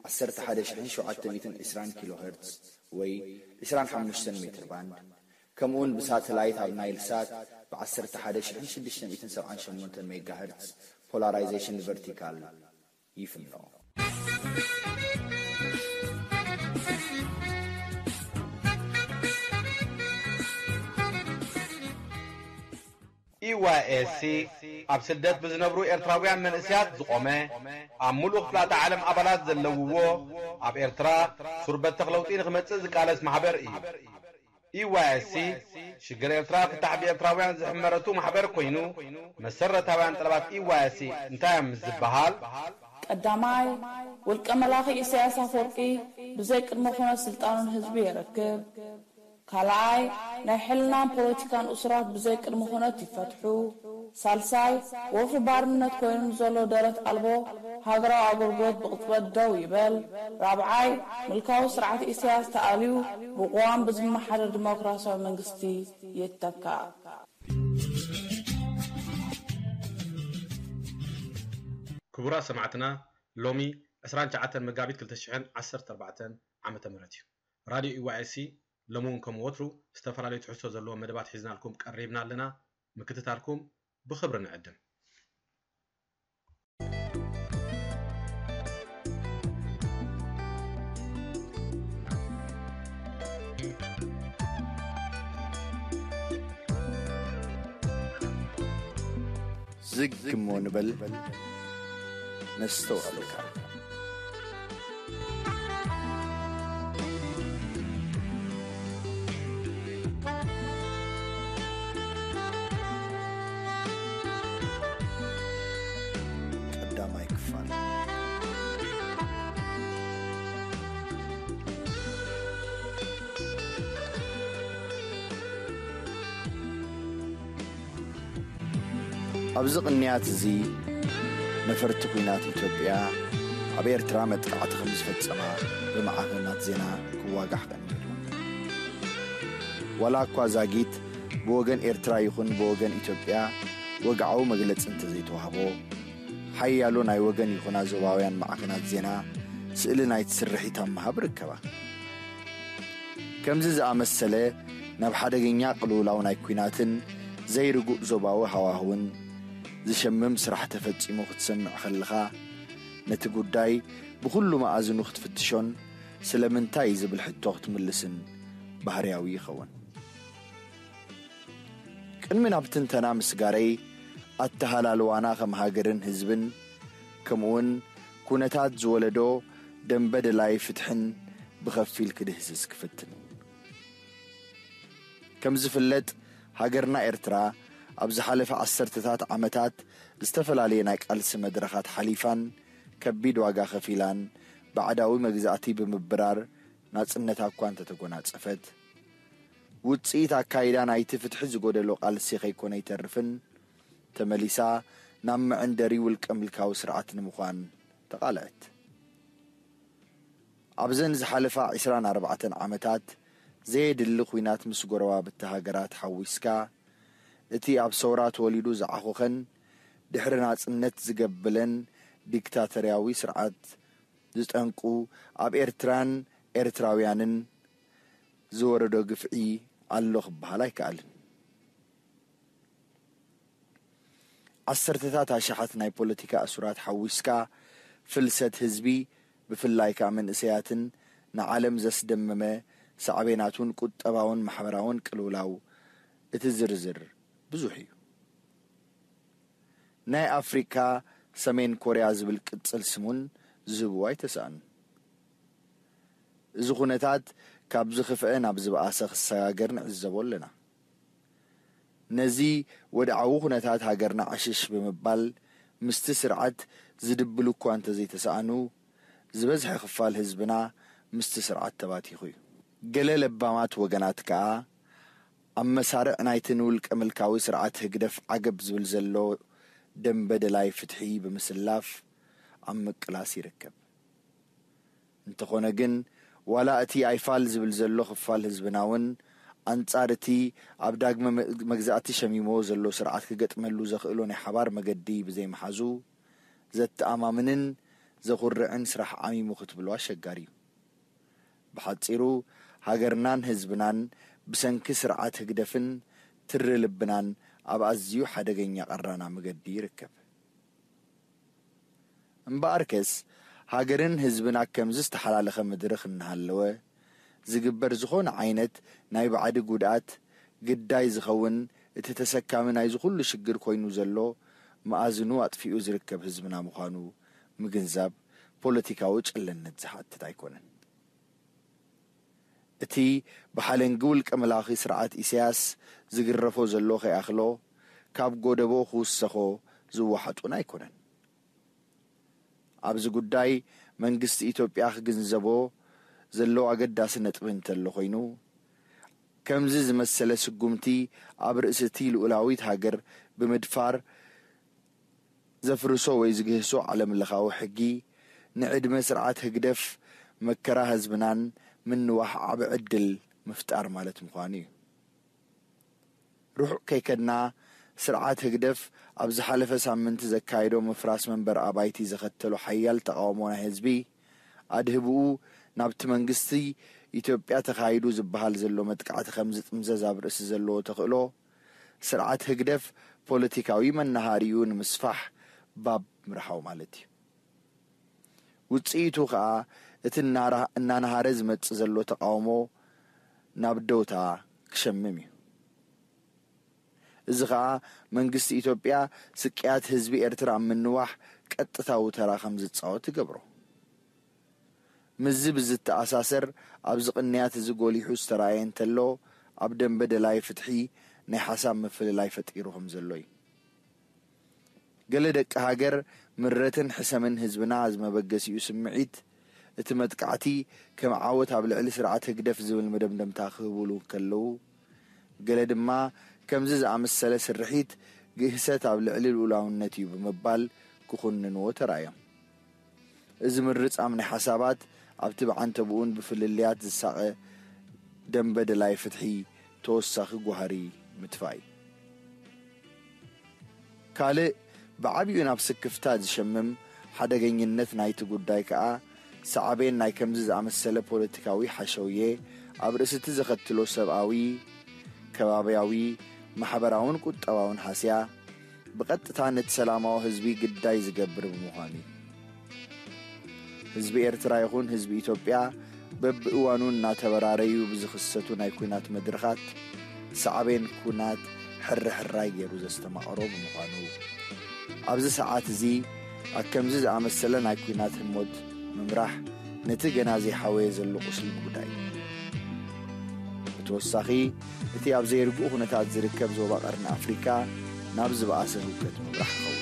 ዓሰርተ ሓደ ሽሕን ሸውዓተ ሚእትን ዕስራን ኪሎ ሄርትዝ ወይ ዕስራን ሓሙሽተን ሜትር ባንድ፣ ከምኡውን ብሳተላይት ኣብ ናይል ሳት ብ ዓሰርተ ሓደ ሽሕን ሽዱሽተ ሚእትን ሰብዓን ሸሞንተን ሜጋ ሄርትዝ ፖላራይዜሽን ቨርቲካል ይፍኖ። ኢዋይኤስሲ ኣብ ስደት ብዝነብሩ ኤርትራውያን መንእሰያት ዝቖመ፣ ኣብ ምሉእ ክፍላተ ዓለም ኣባላት ዘለውዎ፣ ኣብ ኤርትራ ሱር በተኽ ለውጢ ንኽመጽእ ዝቃለስ ማሕበር እዩ። ኢዋይኤስሲ ሽግር ኤርትራ ፍታሕ ብኤርትራውያን ዝሕመረቱ ማሕበር ኮይኑ፣ መሰረታውያን ጠለባት ኢዋይኤስሲ እንታይ እዮም ምስ ዝበሃል፣ ቀዳማይ፣ ውልቀ መላኺ ኢሳያስ ኣፈወርቂ ብዘይ ቅድመ ኩነት ስልጣኑን ህዝቢ የረክብ። ካልኣይ፣ ናይ ሕልናን ፖለቲካን እሱራት ብዘይ ቅድመ ኩነት ይፈትሑ። ሳልሳይ፣ ወፍሪ ባርነት ኮይኑ ንዘሎ ደረት ኣልቦ ሃገራዊ ኣገልግሎት ብቕጽበት ደው ይበል። ራብዓይ፣ ምልካዊ ስርዓት ኢሳያስ ተኣልዩ ብቅዋም ብዝመሓደር ዲሞክራሲያዊ መንግስቲ ይተካእ። ክቡራት ሰማዕትና፣ ሎሚ ዕስራን ትሽዓተን መጋቢት ክልተ ሽሕን ዓሰርተ ኣርባዕተን ዓመተ ምህረት እዩ። ራድዮ ኢዋኤሲ ሎሚ እውን ከም ወትሩ ዝተፈላለዩ ትሕዝቶ ዘለዎ መደባት ሒዝናልኩም ቀሪብና ኣለና። ምክትታልኩም ብኽብሪ ንዕድም። ዝግ እሞ ንበል ነስተውዕል። ቀዳማይ ክፋል። ኣብዚ ቅንያት እዚ ነፈርቲ ኲናት ኢትዮጵያ ኣብ ኤርትራ መጥቃዕቲ ከም ዝፈጸማ ብማዕኸናት ዜና ክዋጋሕ ቀኒዩ ኣሎ። ዋላ እኳ ዛጊት ብወገን ኤርትራ ይኹን ብወገን ኢትዮጵያ ወግዓዊ መግለጺ እንተዘይተዋህቦ፣ ሓያሎ ናይ ወገን ይኹና ዞባውያን ማዕኸናት ዜና ስእሊ ናይቲ ስርሒት ኣብ ምሃብ ይርከባ። ከምዚ ዝኣመሰለ ናብ ሓደገኛ ቅልውላው ናይ ኲናትን ዘይርጉእ ዞባዊ ሃዋህውን ዝሸምም ስራሕ ተፈጺሙ ክትሰምዕ ከለኻ፣ ነቲ ጉዳይ ብኹሉ መኣዝኑ ክትፍትሾን ስለምንታይ ዝብል ሕቶ ክትምልስን ባህርያዊ ይኸውን። ቅድሚ ናብ ትንተና ምስጋረይ፣ ኣተሃላልዋና ከም ሃገርን ህዝብን፣ ከምኡውን ኩነታት ዝወለዶ ደንበ ደላይ ፍትሕን ብኸፊል ክድህስስ ክፍትን። ከም ዝፍለጥ፣ ሃገርና ኤርትራ ኣብ ዝሓለፈ ዓሰርተታት ዓመታት ዝተፈላለየ ናይ ቃልሲ መድረኻት ሓሊፋን ከቢድ ዋጋ ከፊላን ባዕዳዊ መግዛእቲ ብምብራር ናጽነታ እኳ እንተተጎናጸፈት፣ ውጽኢት ኣካይዳ ናይቲ ፍትሒ ዝጎደሎ ቃልሲ ከይኮነ ኣይተርፍን፣ ተመሊሳ ናብ መዐንደሪ ውልቀ ምልካዊ ስርዓት ንምዃን ተቓልዐት። ኣብዘን ዝሓለፋ ዕስራን ኣርባዕተን ዓመታት ዘየድሊ ኲናት ምስ ጎረባብቲ ሃገራት ሓዊስካ፣ እቲ ኣብ ሰውራ ተወሊዱ ዝዓኾኸን ድሕሪ ናጽነት ዝገብለን ዲክታተርያዊ ስርዓት ዝጠንቁ ኣብ ኤርትራን ኤርትራውያንን ዝወረዶ ግፍዒ ኣሎ ክበሃል ኣይከኣልን። ዓሰርተታት ኣሽሓት ናይ ፖለቲካ እሱራት ሓዊስካ፣ ፍልሰት ህዝቢ፣ ብፍላይ ከኣ መንእሰያትን ንዓለም ዘስደመመ ሳዕቤናቱን ቁጠባውን ማሕበራውን ቅልውላው፣ እቲ ዝርዝር ብዙሕ እዩ። ናይ ኣፍሪካ ሰሜን ኮርያ ዝብል ቅጽል ስም እውን ዝህብዎ ኣይተሳእኑን። እዚ ኩነታት ካብ ዝኽፍአ ናብ ዝበኣሰ ክሰጋገር ንዕዘቦ ኣለና። ነዚ ወድዓዊ ኩነታት ሃገርና ዕሽሽ ብምባል ምስቲ ስርዓት ዝድብሉ እኳ እንተዘይተሳእኑ፣ ዝበዝሐ ክፋል ህዝብና ምስቲ ስርዓት ተባቲኹ እዩ። ገለ ለባማት ወገናት ከኣ ኣብ መሳርዕ ናይቲ ንውልቀ ምልካዊ ስርዓት ህግደፍ ዓገብ ዝብል ዘሎ ደንበ ደላይ ፍትሒ ብምስላፍ ኣብ ምቅላስ ይርከብ። እንተኾነ ግን ዋላ እቲ ኣይፋል ዝብል ዘሎ ክፋል ህዝብና እውን ኣንጻር እቲ ኣብ ዳግመ መግዛእቲ ሸሚምዎ ዘሎ ስርዓት ክገጥመሉ ዘኽእሎ ናይ ሓባር መገዲ ብዘይምሓዙ ዘተኣማምንን ዘኹርዕን ስራሕ ዓሚሙ ክትብሎ ኣሸጋሪ እዩ። ብሓጺሩ ሃገርናን ህዝብናን ብሰንኪ ስርዓት ህግደፍን ትሪ ልብናን ኣብ ኣዝዩ ሓደገኛ ቀራና መገዲ ይርከብ። እምበኣርከስ ሃገርን ህዝብን ኣብ ከምዚ ዝተሓላለኸ መድርኽ እናሃለወ ዝግበር ዝኾነ ዓይነት ናይ ባዕዲ ጉድኣት ግዳይ ዝኸውን እቲ ተሰካሚ ናይዚ ኩሉ ሽግር ኮይኑ ዘሎ፣ መኣዝኑ ኣጥፊኡ ዝርከብ ህዝብና ምዃኑ ምግንዛብ ፖለቲካዊ ጨለነት ዝሓትት ኣይኮነን። እቲ ብሓለንጊ ውልቀ መላኺ ስርዓት ኢሳያስ ዝግረፎ ዘሎ ከይኣኽሎ፣ ካብ ጎደቦ ክውሰኾ ዝወሓጡን ኣይኮነን። ኣብዚ ጉዳይ መንግስቲ ኢትዮጵያ ክግንዘቦ ዘለዎ ኣገዳሲ ነጥቢ እንተሎ ኮይኑ፣ ከምዚ ዝመሰለ ስጉምቲ ኣብ ርእሲ እቲ ልኡላዊት ሃገር ብምድፋር ዘፍርሶ ወይ ዝግህሶ ዓለምለኻዊ ሕጊ፣ ንዕድመ ስርዓት ህግደፍ መከራ ህዝብናን ምንዋሕ ዓቢ ዕድል ምፍጣር ማለት ምዃኑ እዩ። ርሑቕ ከይከድና፣ ስርዓት ህግደፍ ኣብ ዝሓለፈ ሳምንቲ ዘካየዶ ምፍራስ መንበር ኣባይቲ ዘኸተሎ ሓያል ተቓውሞ ናይ ህዝቢ፣ ኣድህብኡ ናብቲ መንግስቲ ኢትዮጵያ ተኻይዱ ዝበሃል ዘሎ መጥቃዕቲ ከም ዝጥምዘዝ ኣብ ርእሲ ዘለዎ ተኽእሎ፣ ስርዓት ህግደፍ ፖለቲካዊ መናሃሪኡ ንምስፋሕ ባብ ምርሓው ማለት እዩ። ውጽኢቱ ከኣ እቲ እናራ-፣ እናነሃረ ዝመጽእ ዘሎ ተቓውሞ ናብ ደውታ ክሸምም እዩ። እዚ ኸኣ መንግስቲ ኢትዮጵያ ስቅያት ህዝቢ ኤርትራ ኣብ ምንዋሕ ቀጥታዊ ተራ ከም ዝጻወት ይገብሮ። ምስዚ ብዝተኣሳሰር፣ ኣብዚ ቅንያት እዚ ጎሊሑ ዝተራእየ እንተሎ፣ ኣብ ደንበ ደላይ ፍትሒ ናይ ሓሳብ ምፍልላይ ፈጢሩ ከም ዘሎ እዩ። ገለ ደቂ ሃገር፣ ምረትን ሕሰምን ህዝብና ዝመበገሲኡ ስምዒት፣ እቲ መጥቃዕቲ ከም ዓወት ኣብ ልዕሊ ስርዓት ህግደፍ ዝብል መደምደምታ ክህብሉ እንከለዉ፣ ገለ ድማ ከምዚ ዝኣመሰለ ስርሒት ግህሰት ኣብ ልዕሊ ልኡላውነት እዩ ብምባል ክኹንንዎ ተራእዮም። እዚ ምርጻም ናይ ሓሳባት ኣብቲ ብዓንተብኡን ብፍልልያት ዝሳቐ ደንበ ደላይ ፍትሒ ተወሳኺ ጓህሪ ምትፋእ እዩ። ካልእ ብዓቢኡ ናብ ስክፍታ ዝሸምም ሓደገኝነት ናይቲ ጉዳይ ከኣ ሳዕቤን ናይ ከምዚ ዝኣመሰለ ፖለቲካዊ ሓሸውየ ኣብ ርእሲ እቲ ዘኸትሎ ሰብኣዊ፣ ከባብያዊ፣ ማሕበራውን ቁጠባውን ሃስያ ብቐጥታ ነቲ ሰላማዊ ህዝቢ ግዳይ ዝገብር ብምዃኑ እዩ። ህዝቢ ኤርትራ ይኹን ህዝቢ ኢትዮጵያ በብእዋኑ እናተበራረዩ ብዝኽሰቱ ናይ ኲናት መድረኻት ሳዕቤን ኲናት ሕርሕራይ ገይሩ ዘስተማቐሮ ብምዃኑ፣ ኣብዚ ሰዓት እዚ ኣብ ከምዚ ዝኣመሰለ ናይ ኲናት ህሞት ምምራሕ ነቲ ገና ዘይሓወየ ዘሎ ቁስሊ ምጉዳይ እዩ። ብተወሳኺ፣ እቲ ኣብ ዘይርጉእ ኩነታት ዝርከብ ዞባ ቀርኒ ኣፍሪካ ናብ ዝበኣሰ ህውከት ምምራሕ ይኸውን።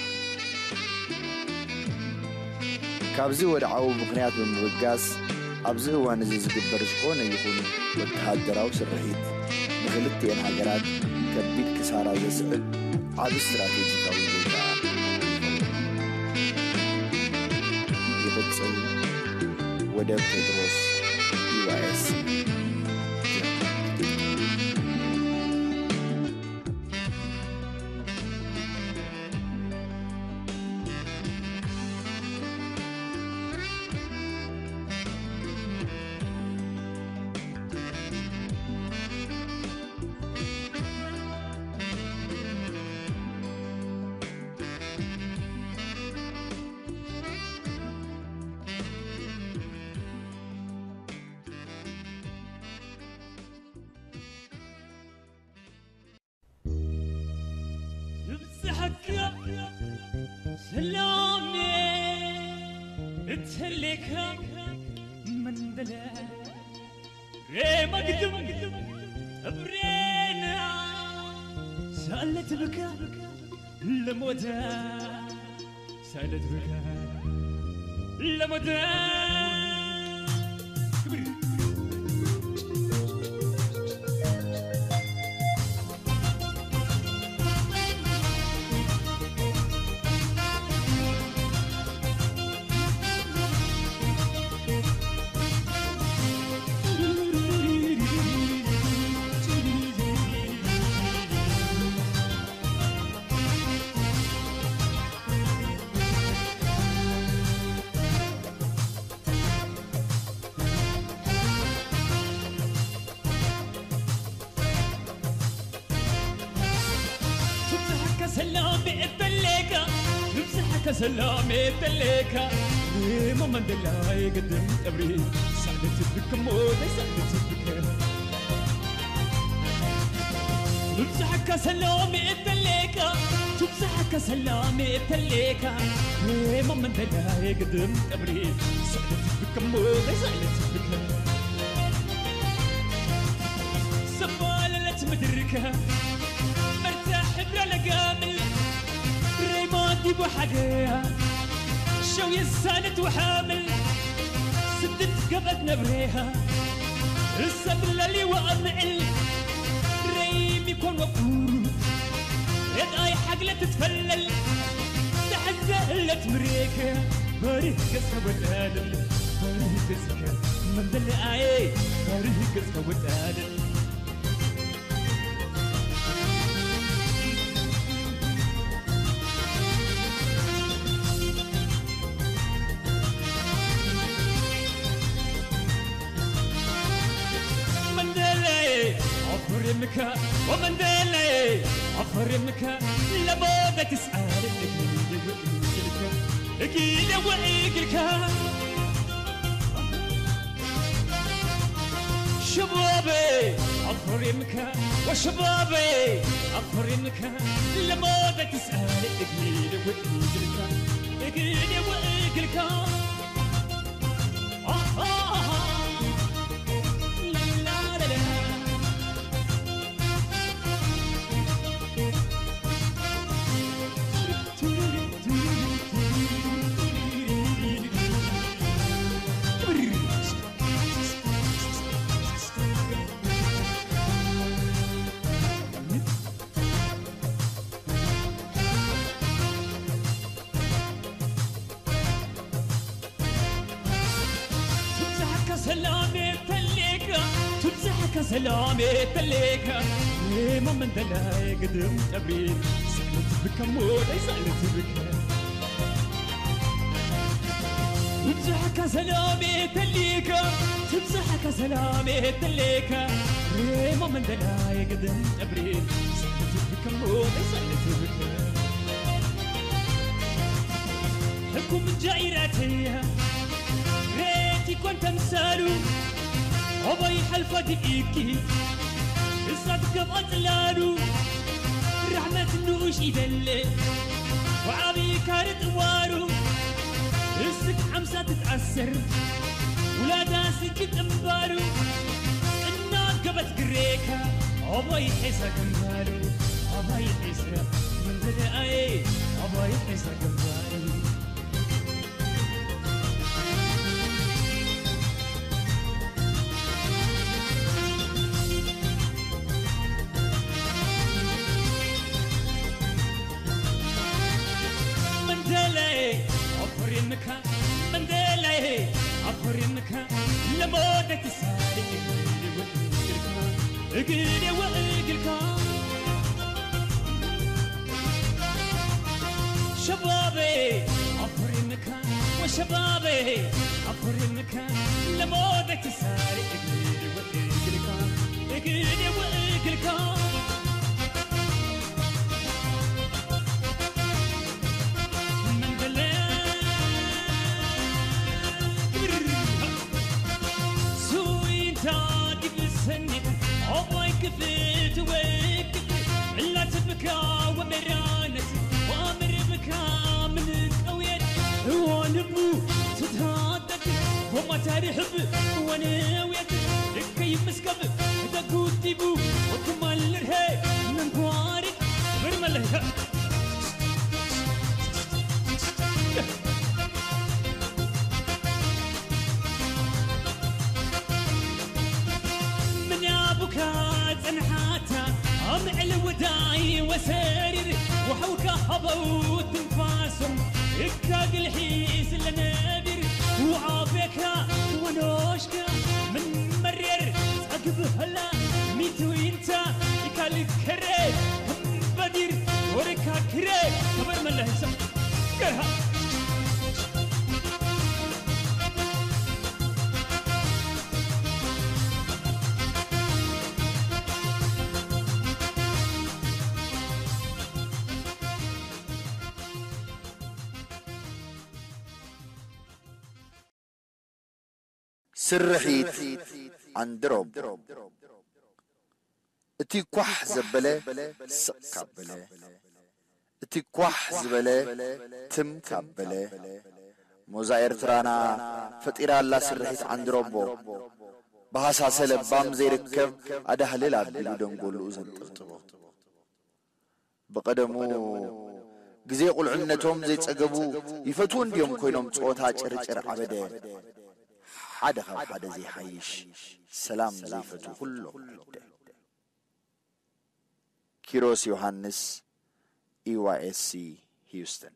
ካብዚ ወድዓዊ ምኽንያት ብምብጋስ፣ ኣብዚ እዋን እዚ ዝግበር ዝኾነ ይኹን ወተሃደራዊ ስርሒት ንኽልቲኤን ሃገራት ከቢድ ክሳራ ዘስዕብ ዓቢ ስትራቴጂካዊ ጌጋ ይኸውን። ይቕጽል። ወደብ ቴድሮስ፣ ዩ ኤስ። ትብጽሐካ ሰላም እትህሌካ መንደለ ሬመግድም እብሬና ሳለት ብካ ለሞተ ሳለት ብካ ለሞተ ክብር ትብዝሓካ ሰላም የእተሌካ፣ ትብዝሓካ ሰላም የእተሌካ። እሞ መንደላይ ግድም ቀብሪ፣ ሳዕደት ብከሞ፣ ሳዕደት ብከ። ትብዝሓካ ሰላም እተሌካ፣ ትብዝሓካ ሰላም እተሌካ። ሬማ መንደላይ ግድም ቀብሪ፣ ስዕለት ብከሞ፣ ስዕለት ብከሞ። ሰባለለት ምድርከ፣ መርታ ሕብረ ለጋምል፣ ሬማ ዲቡ ሓደያ። ሸው የሳነት ወሓምል ስድት ገበት ነብሬሃ እሰብ ለሊዋ ምዕል ረይም ይኮን ወቁሩ ረጣይ ሓግለ ትትፈለል ተሐዘ እለት ምሬከ በሪህ ገዝከ ወጣድል በሪህ ገዝከ መንደለ ኣየ በሪህ ገዝከ ወጣድል መንደለይ ኣፍሪምካ ወመንደለይ ኣፍሪምካ ለቦደ ትስኣል እግልካ እግለ ወእግልካ شبابي أفرمك وشبابي أفرمك لما تسأل أكيد وإجلك أكيد وإجلك آه آه آه لا لا لا لا ትብዛሕካ ሰላም የተሌካ ትብዛሕካ ሰላም የተሌካ ሞ መንደላይ ግድም ጠብሪ ስዕለት ብከሞ ናይ ስዕለት ብከ ትብዛሕካ ሰላም የተሌካ ትብዛሕካ ሰላም የተሌካ ሞ መንደላይ ግድም ጠብሪ ስዕለት ብከሞ ናይ ስዕለት ብከ ሕኩም ጃኢራተያ ሬቲ ኮን ተምሳሉ ሆቦይ ሐልፋ ድኢኪ እሳት ገብኣ ጽላሉ ራሕመት ንኡሽ ይደለ ወዓቢ ካር ጥዋሩ እስክ ሓምሳ ትትኣስር ውላዳ ስጅ ጥንባሩ እናገበት ግሬካ ሆቦይ ሒሳ ግንባሩ ሆቦይ ሒሳ መንዘለኣየ ሆቦይ ሒሳ ግንባሩ መንደላይ ኣኮሪንካ መንደላይ ኣኮሪንካ ለሞደት ሳሪ እግልካ እግል ወእግልካ ሸባበ ኣኮሪንካ ወሸባበ ኣኮሪንካ ለሞደት ሳሪ እግል ወእግልካ እግል ወእግልካ ክፍት ወክፍት እላትብካ ወመራነት ወምርብካ ምን ቀውየት እወንቡ ትታደግ ወማታሪ ሕብ ወነውየት እከይ ምስከብ ደጉዲቡ ወክማልርሄ ምንኳሪ ብርመለህ ምናቡካ ጽንሓታ ኣብ ዕልውዳይ ወሰሪር ወሓውካ ሃበው ትንፋሶም እካ ግልሒ ስለነቢር ወዓቤካ ወኖሽካ ምን መሬር ጸግብ ህላ ሚትዊንታ ይካልከረ በዲር ወረካ ክረ ከበር መለህሰ ገርሃ ስርሒት ኣንድሮም እቲ ኳሕ ዘበለ ስቕ ካብ በለ፣ እቲ ኳሕ ዝበለ ትም ካብ በለ፣ ሞዛ ኤርትራና ፈጢራ ኣላ ስርሒት ዓንድረቦ፣ ብሃሳሰ ለባም ዘይርከብ ኣዳህልል ኣቢሉ ደንጎልኡ ዘንጠብጥቦ። ብቐደሙ ግዜ ቁልዕነቶም ዘይጸገቡ ይፈትዉ እንድዮም ኮይኖም ጸወታ ጭርጭር ዓበደ። ሓደ ካብ ሓደ ዘይሓይሽ ሰላም ዘይፈትዉ ኩሎም ዓደ። ኪሮስ ዮሃንስ፣ ኢ ዋይ ኤስ ሲ፣ ሂውስተን።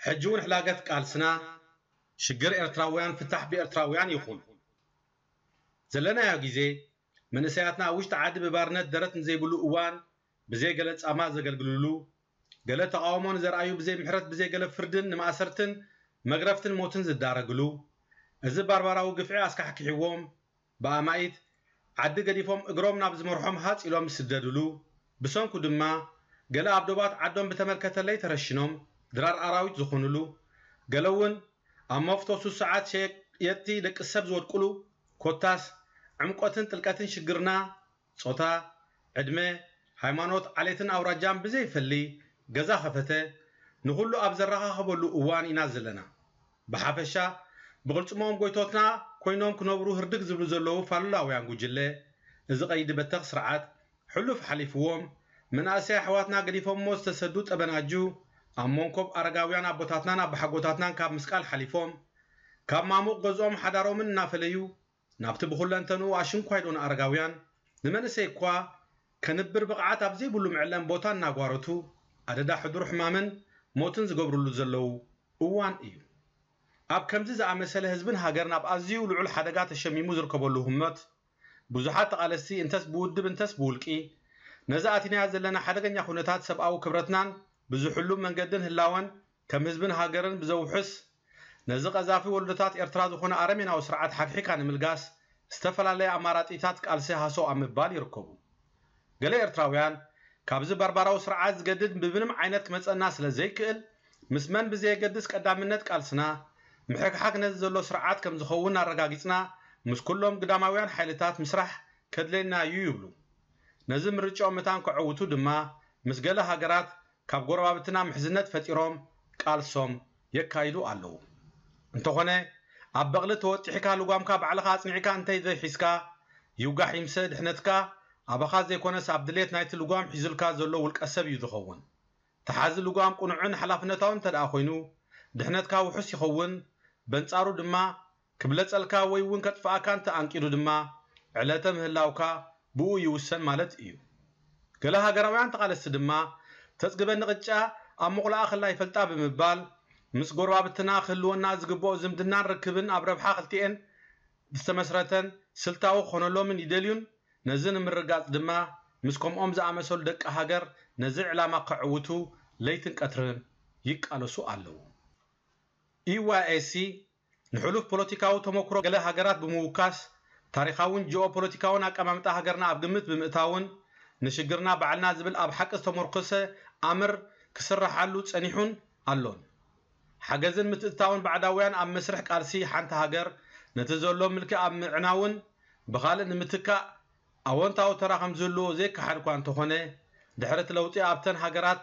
ሕጂ እውን ሕላገት ቃልስና ሽግር ኤርትራውያን ፍታሕ ብኤርትራውያን ይኹን። ዘለናዮ ግዜ መንእሰያትና ኣብ ውሽጢ ዓዲ ብባርነት ደረት ንዘይብሉ እዋን ብዘይ ገለ ጻማ ዘገልግልሉ፣ ገለ ተቓውሞ ንዘርኣዩ ብዘይ ምሕረት ብዘይ ገለ ፍርድን ንማእሰርትን መግረፍትን ሞትን ዝዳረግሉ፣ እዚ ባርባራዊ ግፍዒ ኣስካሕኪሕዎም ብኣማኢት ዓዲ ገዲፎም እግሮም ናብ ዝመርሖም ሃጽ ኢሎም ዝስደድሉ፣ ብሰንኩ ድማ ገለ ኣብ ዶባት ዓዶም ብተመልከተለይ ተረሽኖም ድራር ኣራዊት ዝኾኑሉ፣ ገለ እውን ኣብ መፍቶ ሱስ ሰዓት ሸየጥቲ ደቂ ሰብ ዝወድቁሉ፣ ኮታስ ዕምቆትን ጥልቀትን ሽግርና ጾታ፣ ዕድመ፣ ሃይማኖት፣ ዓሌትን ኣውራጃን ብዘይፈሊ ገዛ ከፈተ ንኹሉ ኣብ ዘረኻኸበሉ እዋን ኢና ዘለና። ብሓፈሻ ብቕልጽሞም ጎይቶትና ኮይኖም ክነብሩ ህርድግ ዝብሉ ዘለዉ ፋሉላውያን ጉጅለ እዚ ቀይዲ በተኽ ስርዓት ሕሉፍ ሓሊፍዎም፣ መናእሰይ ኣሕዋትና ገዲፎሞ ዝተሰዱ ጠበናጁ ኣብ መንኮብ ኣረጋውያን ኣቦታትናን ኣቦሓጎታትናን ካብ ምስቃል ሓሊፎም ካብ ማሙቕ ገዝኦም ሓዳሮምን እናፈለዩ ናብቲ ብኹለንተንኡ ኣሽንኳይዶ ንኣረጋውያን ንመንእሰይ እኳ ከንብር ብቕዓት ኣብ ዘይብሉ መዕለም ቦታ እናጓረቱ ኣደዳ ሕዱር ሕማምን ሞትን ዝገብርሉ ዘለዉ እዋን እዩ። ኣብ ከምዚ ዝኣመሰለ ህዝብን ሃገርን ኣብ ኣዝዩ ልዑል ሓደጋ ተሸሚሙ ዝርከበሉ ህሞት ብዙሓት ተቓለስቲ እንተስ ብውድብ እንተስ ብውልቂ ነዚ ኣቲናዮ ዘለና ሓደገኛ ኩነታት ሰብኣዊ ክብረትናን ብዝሕሉ መንገድን ህላወን ከም ህዝብን ሃገርን ብዘውሕስ ነዚ ቀዛፊ ወለዶታት ኤርትራ ዝኾነ ኣረሜናዊ ስርዓት ሓግሒካ ንምልጋስ ዝተፈላለየ ኣማራጺታት ቃልሲ ሃሰው ኣብ ምባል ይርከቡ። ገለ ኤርትራውያን ካብዚ ባርባራዊ ስርዓት ዝገድድ ብምንም ዓይነት ክመጸና ስለ ዘይክእል ምስ መን ብዘየገድስ ቀዳምነት ቃልስና ምሕክሓክ ነዚ ዘሎ ስርዓት ከም ዝኸውን ኣረጋጊጽና ምስ ኩሎም ግዳማውያን ሓይልታት ምስራሕ ከድልየና እዩ ይብሉ። ነዚ ምርጫኦም መታን ከዐውቱ ድማ ምስ ገለ ሃገራት ካብ ጎረባብትና ምሕዝነት ፈጢሮም ቃልሶም የካይዱ ኣለዉ። እንተኾነ ኣብ በቕሊ ተወጢሕካ ልጓምካ ባዕልኻ ኣጽኒዕካ እንተዘይሒዝካ ይውጋሕ ይምሰ ድሕነትካ ኣባኻ ዘይኮነስ ኣብ ድሌት ናይቲ ልጓም ሒዙልካ ዘሎ ውልቀ ሰብ እዩ ዝኸውን። ተሓዚ ልጓም ቅኑዕን ሓላፍነታውን እንተደኣ ኮይኑ ድሕነትካ ውሑስ ይኸውን። በንጻሩ ድማ ክብለጸልካ ወይ እውን ከጥፍኣካ እንተ ኣንቂዱ ድማ ዕለተ ምህላውካ ብኡ ይውሰን ማለት እዩ። ገለ ሃገራውያን ተቓለስቲ ድማ ተጽግበኒ ቅጫ ኣብ መቑላኣ ከላ ይፈልጣ ብምባል ምስ ጎረባብትና ክህልወና ዝግብኦ ዝምድናን ርክብን ኣብ ረብሓ ክልቲኤን ዝተመስረተን ስልታዊ ክኾነሎምን ይደልዩን ነዚ ንምርጋጽ ድማ ምስ ከምኦም ዝኣመሰሉ ደቂ ሃገር ነዚ ዕላማ ከዕውቱ ለይትን ቀትርን ይቃለሱ ኣለዉ። ኢ ዋይ ኤስ ሲ ንሕሉፍ ፖለቲካዊ ተመክሮ ገለ ሃገራት ብምውካስ ታሪኻውን ጂኦፖለቲካውን ኣቀማምጣ ሃገርና ኣብ ግምት ብምእታውን፣ ንሽግርና ባዕልና ዝብል ኣብ ሓቂ ዝተመርኮሰ ኣምር ክስራሓሉ ጸኒሑን ኣሎን። ሓገዝን ምትእትታውን ባዕዳውያን ኣብ መስርሕ ቃልሲ ሓንቲ ሃገር፣ ነቲ ዘሎ ምልኪ ኣብ ምዕናውን ብኻልእ ንምትካእ ኣወንታዊ ተራ ከም ዝህልዎ ዘይከሓድ እኳ እንተኾነ፣ ድሕሪ እቲ ለውጢ ኣብተን ሃገራት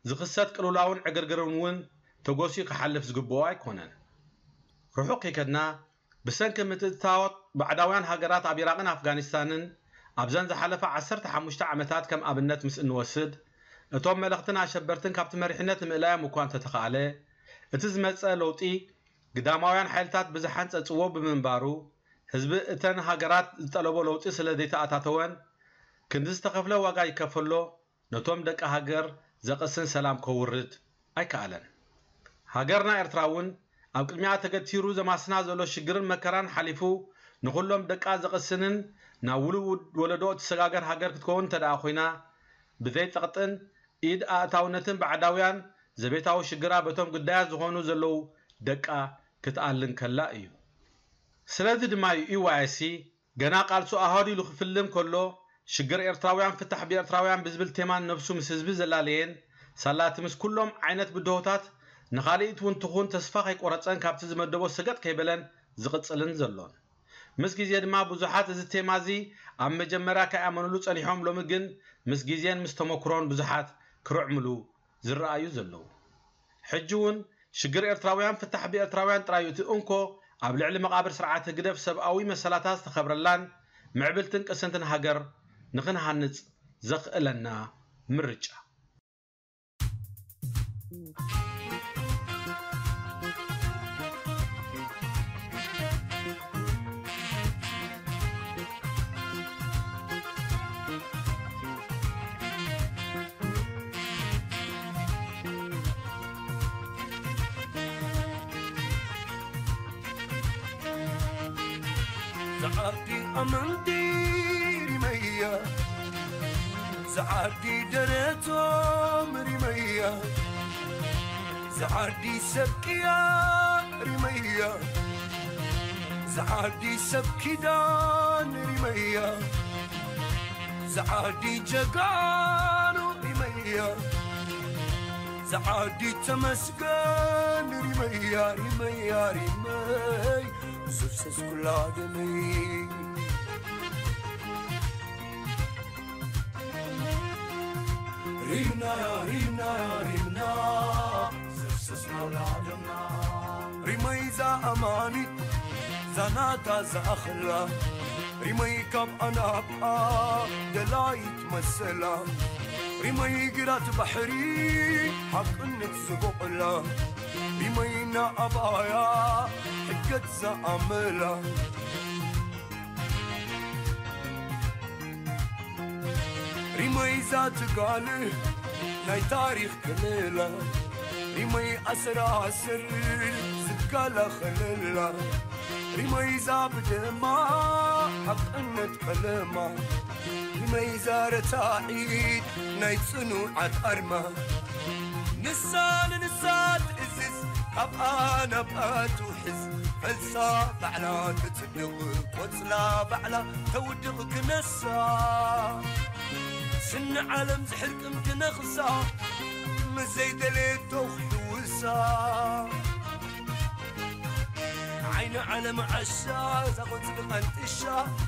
ዝኽሰት ቅልውላውን ዕግርግርን እውን ተጎስዩ ክሓልፍ ዝግብኦ ኣይኮነን። ርሑቕ ከይከድና፣ ብሰንኪ ምትእትታዎት ባዕዳውያን ሃገራት ኣብ ኢራቕን ኣፍጋኒስታንን ኣብዘን ዝሓለፋ ዓሰርተ ሓሙሽተ ዓመታት ከም ኣብነት ምስ እንወስድ፣ እቶም መለኽትን ኣሸበርትን ካብቲ መሪሕነት ንምእላዮም እኳ እንተተኻእለ፣ እቲ ዝመጸ ለውጢ ግዳማውያን ሓይልታት ብዝሓንጸጽዎ ብምንባሩ፣ ህዝቢ እተን ሃገራት ዝጠለቦ ለውጢ ስለ ዘይተኣታተወን፣ ክንዲ ዝተኸፍለ ዋጋ ይከፈሎ፣ ነቶም ደቂ ሃገር ዘቕስን ሰላም ከውርድ ኣይከኣለን። ሃገርና ኤርትራ እውን ኣብ ቅድሚኣ ተገቲሩ ዘማስና ዘሎ ሽግርን መከራን ሓሊፉ፣ ንኹሎም ደቃ ዘቕስንን ናብ ውሉድ ወለዶ እትሰጋገር ሃገር ክትከውን እንተ ደኣ ኮይና፣ ብዘይ ጸቕጥን ኢድ ኣእታውነትን ባዕዳውያን ዘቤታዊ ሽግራ በቶም ግዳያት ዝኾኑ ዘለዉ ደቃ ክትኣልን ከላ እዩ። ስለዚ ድማ እዩ ዩ ዋይ ኤስ ሲ ገና ቃልሱ ኣሃዱ ኢሉ ክፍልም ከሎ፣ ሽግር ኤርትራውያን ፍታሕ ብኤርትራውያን ብዝብል ቴማን ነብሱ ምስ ህዝቢ ዘላለየን፣ ሳላ እቲ ምስ ኩሎም ዓይነት ብድሆታት ንኻልኢት እውን ትኹን ተስፋ ከይቆረጸን ካብቲ ዝመደቦ ሰገጥ ከይበለን ዝቕጽልን ዘሎን። ምስ ግዜ ድማ ብዙሓት እዚ ቴማ እዚ ኣብ መጀመርያ ከይኣመኑሉ ጸኒሖም፣ ሎሚ ግን ምስ ግዜን ምስ ተመክሮን ብዙሓት ክርዕምሉ ዝረኣዩ ዘለዉ። ሕጂ እውን ሽግር ኤርትራውያን ፍታሕ ብኤርትራውያን ጥራይ እዩ እቲ እንኮ ኣብ ልዕሊ መቓብር ስርዓት ህግደፍ ሰብኣዊ መሰላታ ዝተኸብረላን ምዕብልትን ቅስንትን ሃገር ንኽንሃንጽ ዘኽእለና ምርጫ። ዝዓዲ ኣመንቲ ሪመያ፣ ዝዓዲ ደረቶም ሪመያ፣ ዝዓዲ ሰብ ቅያ ሪመያ፣ ዝዓዲ ሰብ ኪዳን ሪመያ፣ ዝዓዲ ጀጋኑ ሪመያ፣ ዝዓዲ ተመስገን ሪመያ፣ ሪመያ፣ ሪመይ፣ ዝፍሰስ ኩላ ደመይ። ሪምና፣ ሪምና፣ ሪምና፣ ዘፍሰስና ላደምና። ሪመይ ዛ ኣማኒት፣ ዛናታ ዝኣኽላ። ሪመይ ካብ ኣናብኣ፣ ደላይት መሰላ። ሪመይ ግራት ባሕሪ፣ ሓቅነት ዝቦቕላ። ሪመይና ኣባያ፣ ሕገት ዝኣመላ። ሪመይ ዛትጋል ናይ ታሪኽ ክልላ፣ ሪመይ ኣሰራስር ዝከላኸለላ፣ ሪመይ ዛብደማ ሓቅነት ቀለማ፣ ሪመይ ዛረታዒት ናይ ጽኑዓት ኣርማ። ንሳ ንንሳ ትእዝዝ ካብኣ ናብኣ ትውሕዝ፣ ፈልሳ ባዕላ ትጽ ድቕ ቆጽላ ባዕላ ተውድቕ ክነሳ፣ ስኒ ዓለም ዝሕርቅም ክነኽሳ፣ ምስ ዘይደለየቶ ክሕውሳ። ዓይኒ ዓለም ዓሻ፣ እዛ ቆጽሊ ቀንጥሻ፣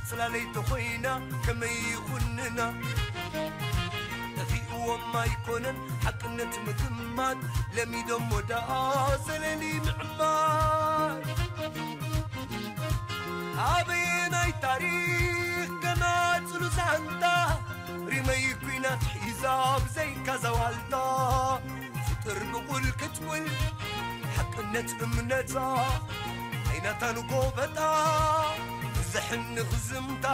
ጽላለይ ተኾይና ከመይ ይኹንና? ጠፊእዎም ኣይኮነን ሓቅነት ምግማት፣ ለሚዶሞ ደኣ ዘለሊ ምዕማር። ኣበየናይ ታሪኽ ገናጽሉ ዛንታ፣ ሪመይ ኲናት ሒዛ ብዘይካ ዘዋልታ፣ ፍጥር ብቑል ክትብል ሓቅነት እምነታ፣ ኣይናታን ጎበጣ ብዘሕን ንኽዝምታ፣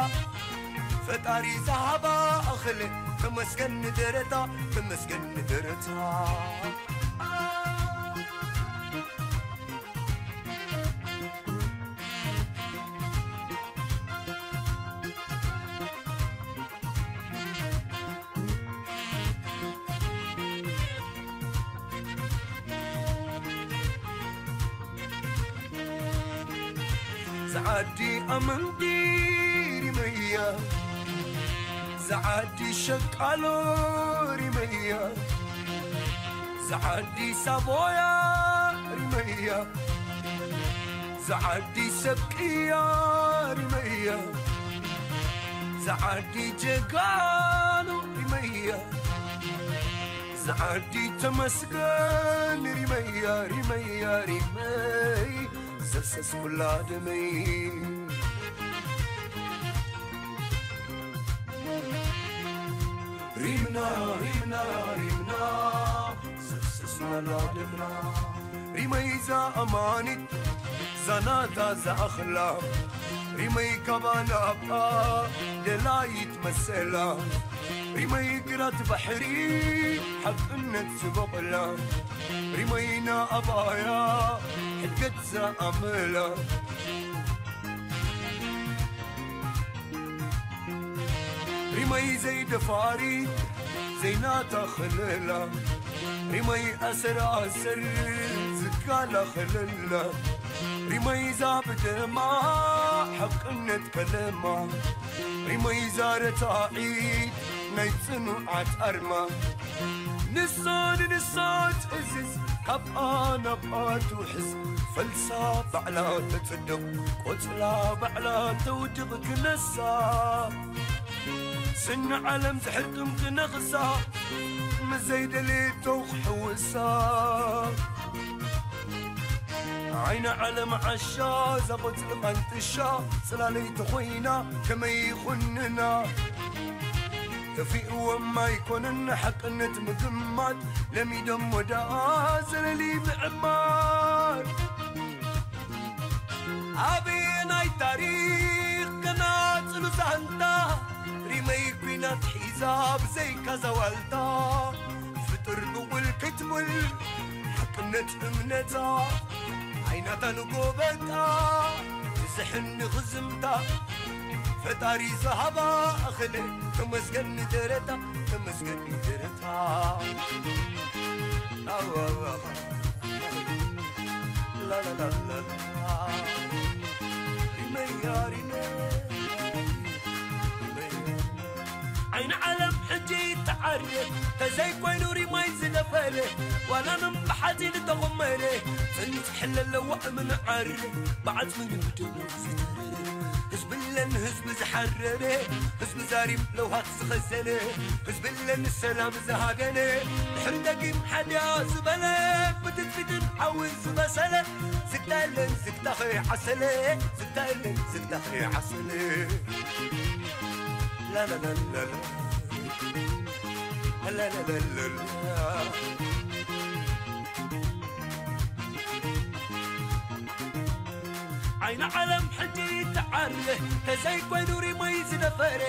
ፈጣሪ ዝሃባ ኣኽል ተመስገን ንደረታ፣ ተመስገን ንደረታ። ዝዓዲ ኣመንቲ ዝዓዲ ሸቃሎ ሪመያ፣ ዝዓዲ ሳቦያ ሪመያ፣ ዝዓዲ ሰብቅያ ሪመያ፣ ዝዓዲ ጀጋኑ ሪመያ፣ ዝዓዲ ተመስገን ሪመያ፣ ሪመያ ሪመይ ዘፍሰስ ኩላ ደመይ። ሪምና ሪምና ሪምና ዘፍሰስናላ ደምና ሪመይዛ ኣማኒት ዛናታ ዝኣኽላ ሪመይ ካባና ኣባ ደላይት መሰላ ሪመይ ግራት ባሕሪ ሓቅነት ዝበቕላ ሪመይና ኣባያ ሕድገት ዝኣመላ ሪመይ ዘይደፋሪ ዘይናታ ኸለላ ሪመይ ኣሰር ኣሰር ዝጋላ ኸለላ ሪመይ ዛ ብደማ ሓቅነት ከለማ ሪመይ ዛ ረታዒት ናይ ጽኑዓት ኣርማ ንሳ ንንሳ ትእዝዝ ካብ ኣናብኣ ትውሕዝ ፈልሳ ባዕላ ተጽድቕ ቆጽላ ባዕላ ተውድቕ ክነሳ ስኒ ዓለም ዝሕርቅም ክነኽሳ ምስ ዘይደልየቶ ክሕውሳ ዓይኒ ዓለም ዓሻ እዛ ቆጽሊ ቃንጥሻ ጽላለይቲ ኮይና ከመይ ይኹንና ተፊእዎም ኣይኮነን ሓቅነት ምግማት ለሚዶም ወዳኣ ዘለሊ ምዕማር ኣበየናይ ታሪኽ ከናጽሉ ዛንታ ሪመይ ኲናት ሒዛ ብዘይካ ዘዋልታ ፍጥር ብውል ክትውል ሓቅነት እምነታ ዓይናታ ንጎበጣ ትዝሕኒ ክዝምታ ፈጣሪ ዝሃባ እኽለ ተመስገን ንደረታ ተመስገን ንደረታ ላላላላ ሪመያ ሪመይ ዓይኒ ዓለም ሕጂ ተዓርየ ተዘይኮይኑ ሪማይ ዝደፈረ ዋላ ምን ብሓፂን ተቆመረ ፅኒት ሕለ ኣለዋ እምንዓር ብዓፅሚ ንብድሙ ዝተረረ ህዝብለን ህዝቢ ዝሓረረ ህዝቢ ዛሪም ለውሃት ዝኸዘነ ህዝብለን ሰላም ዝሃደነ ድሕሪ ደጊም ሓድያ ዝበለ ብትፅቢትን ሓዊ ዝበሰለ ዝግታ የለን ዝግታ ኸይዓሰለ ዝግታ የለን ዝግታ ኸይዓሰለ ላላላላላ ላላላላላ ዓይኒ ዓለም ሕጂ ተዓርየ ተዘይኮይኑ ሪሞይ ዝደፈረ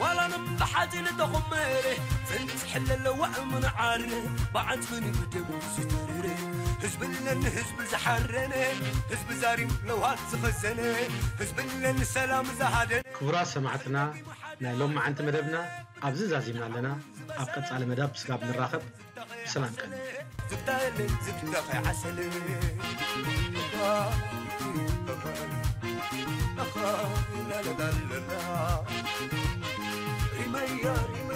ዋላ ንም ብሓፂን ተኹመረ ፅንፅሕለ ኣለዋ እምንዓር ብዓፅምን ብደሙ ዝተረረ ህዝብለን ህዝቢ ዝሓረነ ህዝቢ ዛሪም ለውሃት ዝኸዘነ ህዝብለን ሰላም ዝሃደነ ክቡራት ሰማዕትና ናይ ሎም መዓንቲ መደብና ኣብዚ ዛዚምና ኣለና ኣብ ቀፃሊ መደብ ስጋብ ንራኸብ ብሰላም ቀኒ ዝግታ የለን ዝግታ ከይዓሰለ ሪመያ ሪመ